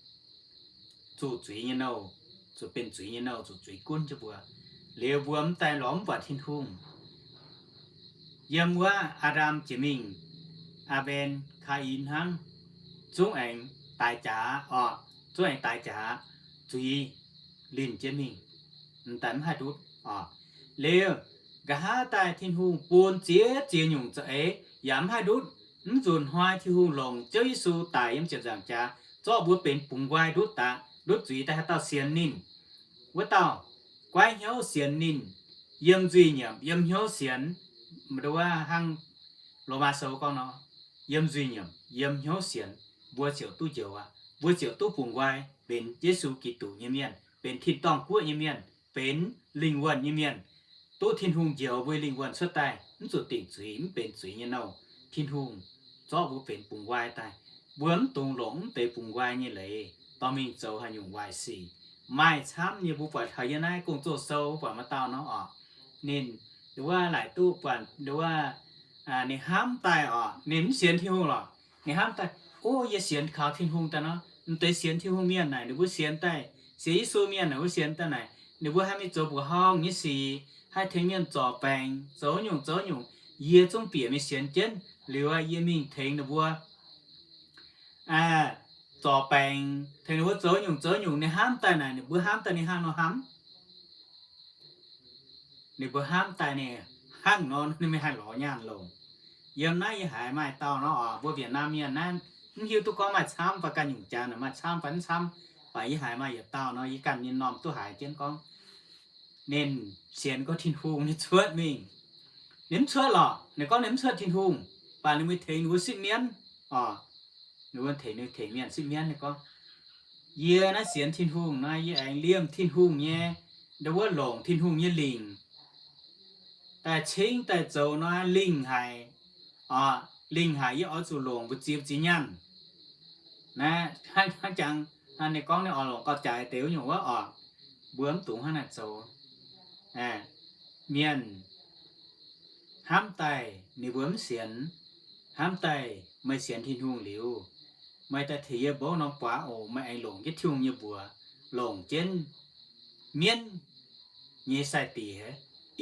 zuqc zuiz nyei nouh, zuqc benx zuiz nyei nouh, zuqc zuiz gunv jienv mbuo. Liuz mbuo mv daaih lorz mv buatc Tin-Hungh. Yiem wuov Aa^ndam jiex mingh, Aa^mben, Kaa^in hnangv, zungv aengx daix jaax oc, zungv aengx daix jaax, zuiz linh jienv mingh, m'daaih mv haih ndutv oc. Liuz, nqa'haav daaih Tin-Hungh bun ziex ziex nyungc za'eix yaac mv haih ndutv. Mv nzunc hnoi Tin-Hungh longc Ziouv Yesu daic yiem ziepc nzaangc jaax, zorqv mbuo benx bungx nqoi ndutv daaih, ndutv zuiz daaih haaix dauh sienx ninh, wuov dauh guaiv hnyouv sienx ninh, yiem nzuih nyiemc yiem hnyouv sienx, mv duqv hnangv Lomaa Sou gorngv nor, yiem nzuih nyiemc yiem hnyouv sienx, mbuo ziouc duqv njoux aqv. Mbuo ziouc duqv bungx nqoi benx Yesu Giduc nyei mienh, benx tin-dorngh guoqv nyei mienh, benx lingh wuonh nyei mienh, duqv Tin-Hungh njoux mbuo lingh wuonh cuotv daaih, mv zuqc dingc zuiz, mv benx zuiz nyei nouh. Tin-Hungh zorqv mbuo benx bungx nqoi daaih. Mbuo mv dungx longc mv deix bungx nqoi nyei leiz dorh mingh zoux haaix nyungc waaic sic. Maaih camv nyei, mbuo buatc taux yie naaiv Gong-Zoh Sou buatc maaih dauh nor oc, ninh nduov wuov laaic duqv buatc nduov wuov, ninh hnamv daaih oc, ninh mv sienx Tin-Hungh lorqc. Ninh hnamv daaih, o, yie sienx kaux Tin-Hungh daaih nor, m'deix sienx Tin-Hungh mienh naaic ninh mbuo sienx daaih, sienx Yesu mienh naaic mbuo sienx daaih naaic, ninh mbuo haih mingh zoux mbuoqc horngh nyei sic, haih tengx mienh zorc baengc, zoux nyungc zoux nyungc. Yie zungv bieqc mingh sienx jienv liuz, yie mingh tengx ninh mbuo zorc baengc, tengx ninh mbuo zoux nyungc zoux nyungc. Ninh hnamv daaih naaic, ninh mbuo hnamv daaih ninh hnangv nor hnamv. Ninh mbuo hnamv daaih ninh hnangv nor, ninh mingh haih lorz nyaanh longc. Yiem naaiv yie haiz maaih dauh nor oc, mbuo Việt Nam mienh naaiv, mv hiuv duqv gorngv maaih camv fai ganh nyungc jaax naaic maaih camv fai mv camv, baac yie haiz maaih yietc dauh nor, yie ganh nyei m'normh duqv haiz jienv gorngv, ninh sienx gorngv Tin-Hungh ninh cuotv mingh. Ninh mv cuotv lorqc, ninh gorngv ninh mv cuotv Tin-Hungh, baac ninh mbuo tengx ninh mbuo sipv mienv oc. Ninh mbuo tengx, ninh tengx mienh sipv mienv, ninh gorngv, yie naaiv sienx Tin-Hungh naaiv, yie aengx liemh Tin-Hungh nyei nduov wuov, longc Tin-Hungh nyei lingc daaih cingv daaih zoux nor, lingh haic oc. Lingh haic yie oix zuqc longc mbu'ziex ziex nyaanh. Naaiv hnangv jangx, ninh gorngv ninh oix longc gauh jaaix deix wuov nyungc wuov oc. Mbuo mv dungx hnangv naaic zoux. Mienh hnamv daaih ninh mbuo mv sienx, hnamv daaih meih sienx Tin-Hungh liuz, meih daaih tengx yie mbouv norm guaax oc, meih aengx longc jienv Tin-Hungh nyei mbuox, longc jienv mienv nyei sai-diex,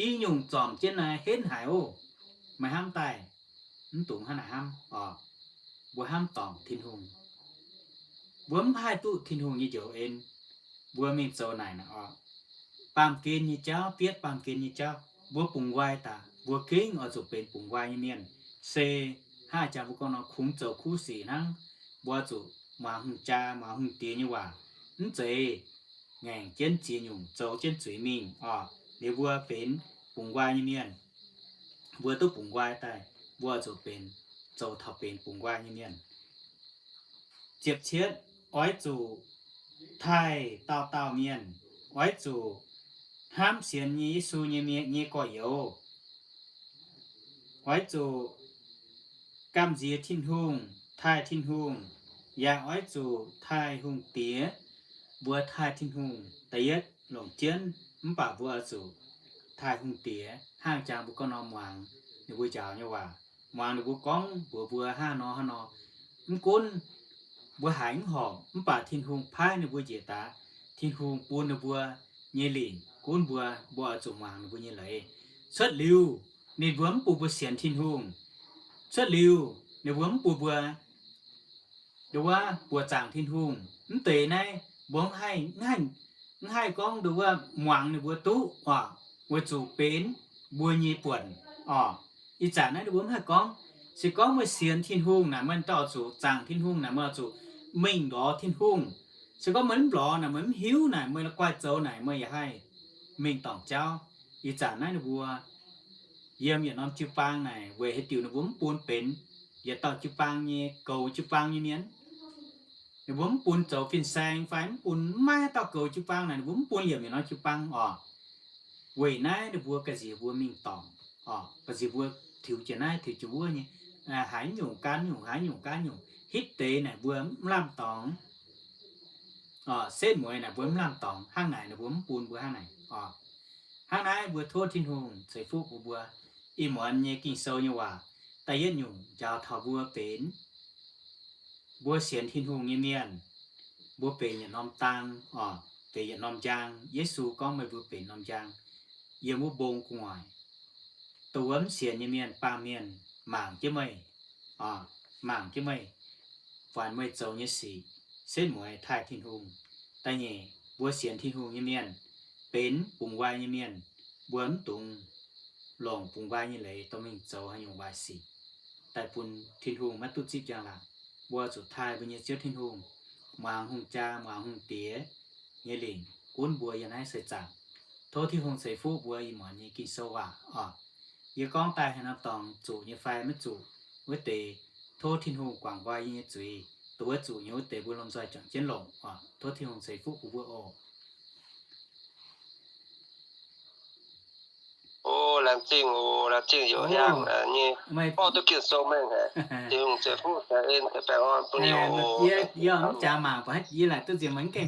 i nyungc zormc jienv naaiv henv haic oc. Meih hnamv daaih, mv dungx hnangv naaic hnamv oc. Mbuo hnamv dorngc Tin-Hungh. Mbuo mv haih duqv Tin-Hungh nyei njoux en. Mbuo mingh zoux naaic naaic oc, baamh gen nyei jauv, bietv baamh gen nyei jauv, mbuo bungx nqoi daaih, mbuo gengh oix zuqc benx bungx nqoi nyei mienh. Se hnangv jangx mbuo gorngv nor, kungx zoux kuv sic hnangv. Mbuo zuqc muangx hungh jaa, muangx hungh diex nyei waac, mv zeiz ngaengc jienv ziex nyungc zoux jienv zuiz mingh oc. Liuz mbuo benx bungx nqoi nyei mienh, mbuo duqv bungx nqoi daaih, mbuo zuqc benx, zoux taux benx bungx nqoi nyei mienh. Ziepc cietv, oix zuqc taaih dauh dauh mienh, oix zuqc hnamv sienx nyei Yesu nyei mienh nyei gorx-youz. Oix zuqc gamh nziex Tin-Hungh, taaih Tin-Hungh, yaac oix zuqc taaih hungh diex. Mbuo taaih Tin-Hungh, da'yietv longc jienv, mv baac mbuo oix zuqc taaih hungh diex hnangv jangx mbuo gorngv nor muangx ninh mbuo njaaux nyei waac, muangx ninh mbuo gorngv mbuox mbuo hnangv nor hnangv nor. Mv gunv mbuo haiz mv horpc, mv baac Tin-Hungh paaiv ninh mbuo njiec daaih. Tin-Hungh bun ninh mbuo nyei lingc gunv mbuo, mbuo oix zuqc muangx ninh mbuo nyei leiz. Cuotv liuz, ninh mbuo mv bun mbuo sienx Tin-Hungh. Cuotv liuz, ninh mbuo mv bun mbuo nduov wuov buoqc zaangc Tin-Hungh. Mv deix naaiv mbuo mv haih, mv haih gorngv nduov wuov muangx ninh mbuo duqv oc, weic zuqc benx mbuo nyei buonc oc. Ih zanc naaiv ninh mbuo mv haih gorngv. Se gorngv meih sienx Tin-Hungh naaic, meih dauh oix zuqc zaangc Tin-Hungh naaic, meih oix zuqc mingh lorz Tin-Hungh. Se gorngv meih mv lorz naaic, meih mv hiuv naaic, meih la'guaih zoux naaic, meih yaac haih mingh dorngc jauv. Ih zanc naaiv ninh mbuo yiem yietc norm jiu-baang naaic weic haaix diuc ninh mbuo mv bun benx yietc dauh jiu-baang nyei, goux jiu-baang nyei mienh. Ninh mbuo mv bun zoux fin-saeng fai mv bun, mv maaih haaix dauh goux jiu-baang naaic, ninh mbuo mv bun liemh yietc norm jiu-baang oc. Weic naaiv ninh mbuo ga'nziex mbuo mingh dorngc oc, ga'nziex mbuo tiux jiex naaiv tiux jiex wuov nyei, haaix nyungc gan nyungc, haaix nyungc gan nyungc, hitv deix naaic mbuo mv lamh dorngx. Setv mueiz naaic mbuo mv lamh dorngx, hnangv naaic ninh mbuo mv bun mbuo hnangv naaic oc. Hnangv naaiv mbuo tov Tin-Hungh ceix fuqv bun mbuo. Ih muonz nyei Ging-Sou nyei waac da'yietv nyungc njaaux taux mbuo benx, mbuo sienx Tin-Hungh nyei mienh, mbuo benx yietc norm dang oc, benx yietc norm njang. Yesu gorngv meih mbuo benx norm njang yiem wuov mbong gu'nguaaic. Dongh wuov mv sienx nyei mienh, baamh mienh mangc jienv meih, mangc jienv meih, buatc meih zoux nyei sic, setv mueiz taaih Tin-Hungh. Da'nyeic, mbuo sienx Tin-Hungh nyei mienh benx bungx nqoi nyei mienh, mbuo mv dungx longc bungx nqoi nyei leiz dorh mingh zoux haaix nyungc waaic sic daaih bun Tin-Hungh maiv duqv zipv njang-laangc. Mbuo zuqc taaih mbuo nyei Ziouv Tin-Hungh, muangx hungh jaa, muangx hungh diex nyei lingc gunv mbuo yiem naaiv seix zaangc. Tov Tin-Hungh ceix fuqv mbuo ih muonz nyei Ging-Sou waac oc. Yie gorngv daaih haaix norm dorngx zuqc nyei fai maiv zuqc, wuov deix tov Tin-Hungh guangc nqoi yie nyei zuiz. Dongh wuov zuqc nyei wuov deix mbuo lomh nzoih juangc jienv longc oc. Tov Tin-Hungh ceix fuqv bun mbuo oc. O, laengz zingh oc, laengz zingh youz hiaang nyei, gorngv duqv Ging-Sou mengh haic. Tin-Hungh ceix fuqv ceix en ceix baengh orn bun youz oc. Yie mv jaax mangc baac yie laaic duqv nziex meih mv gaengh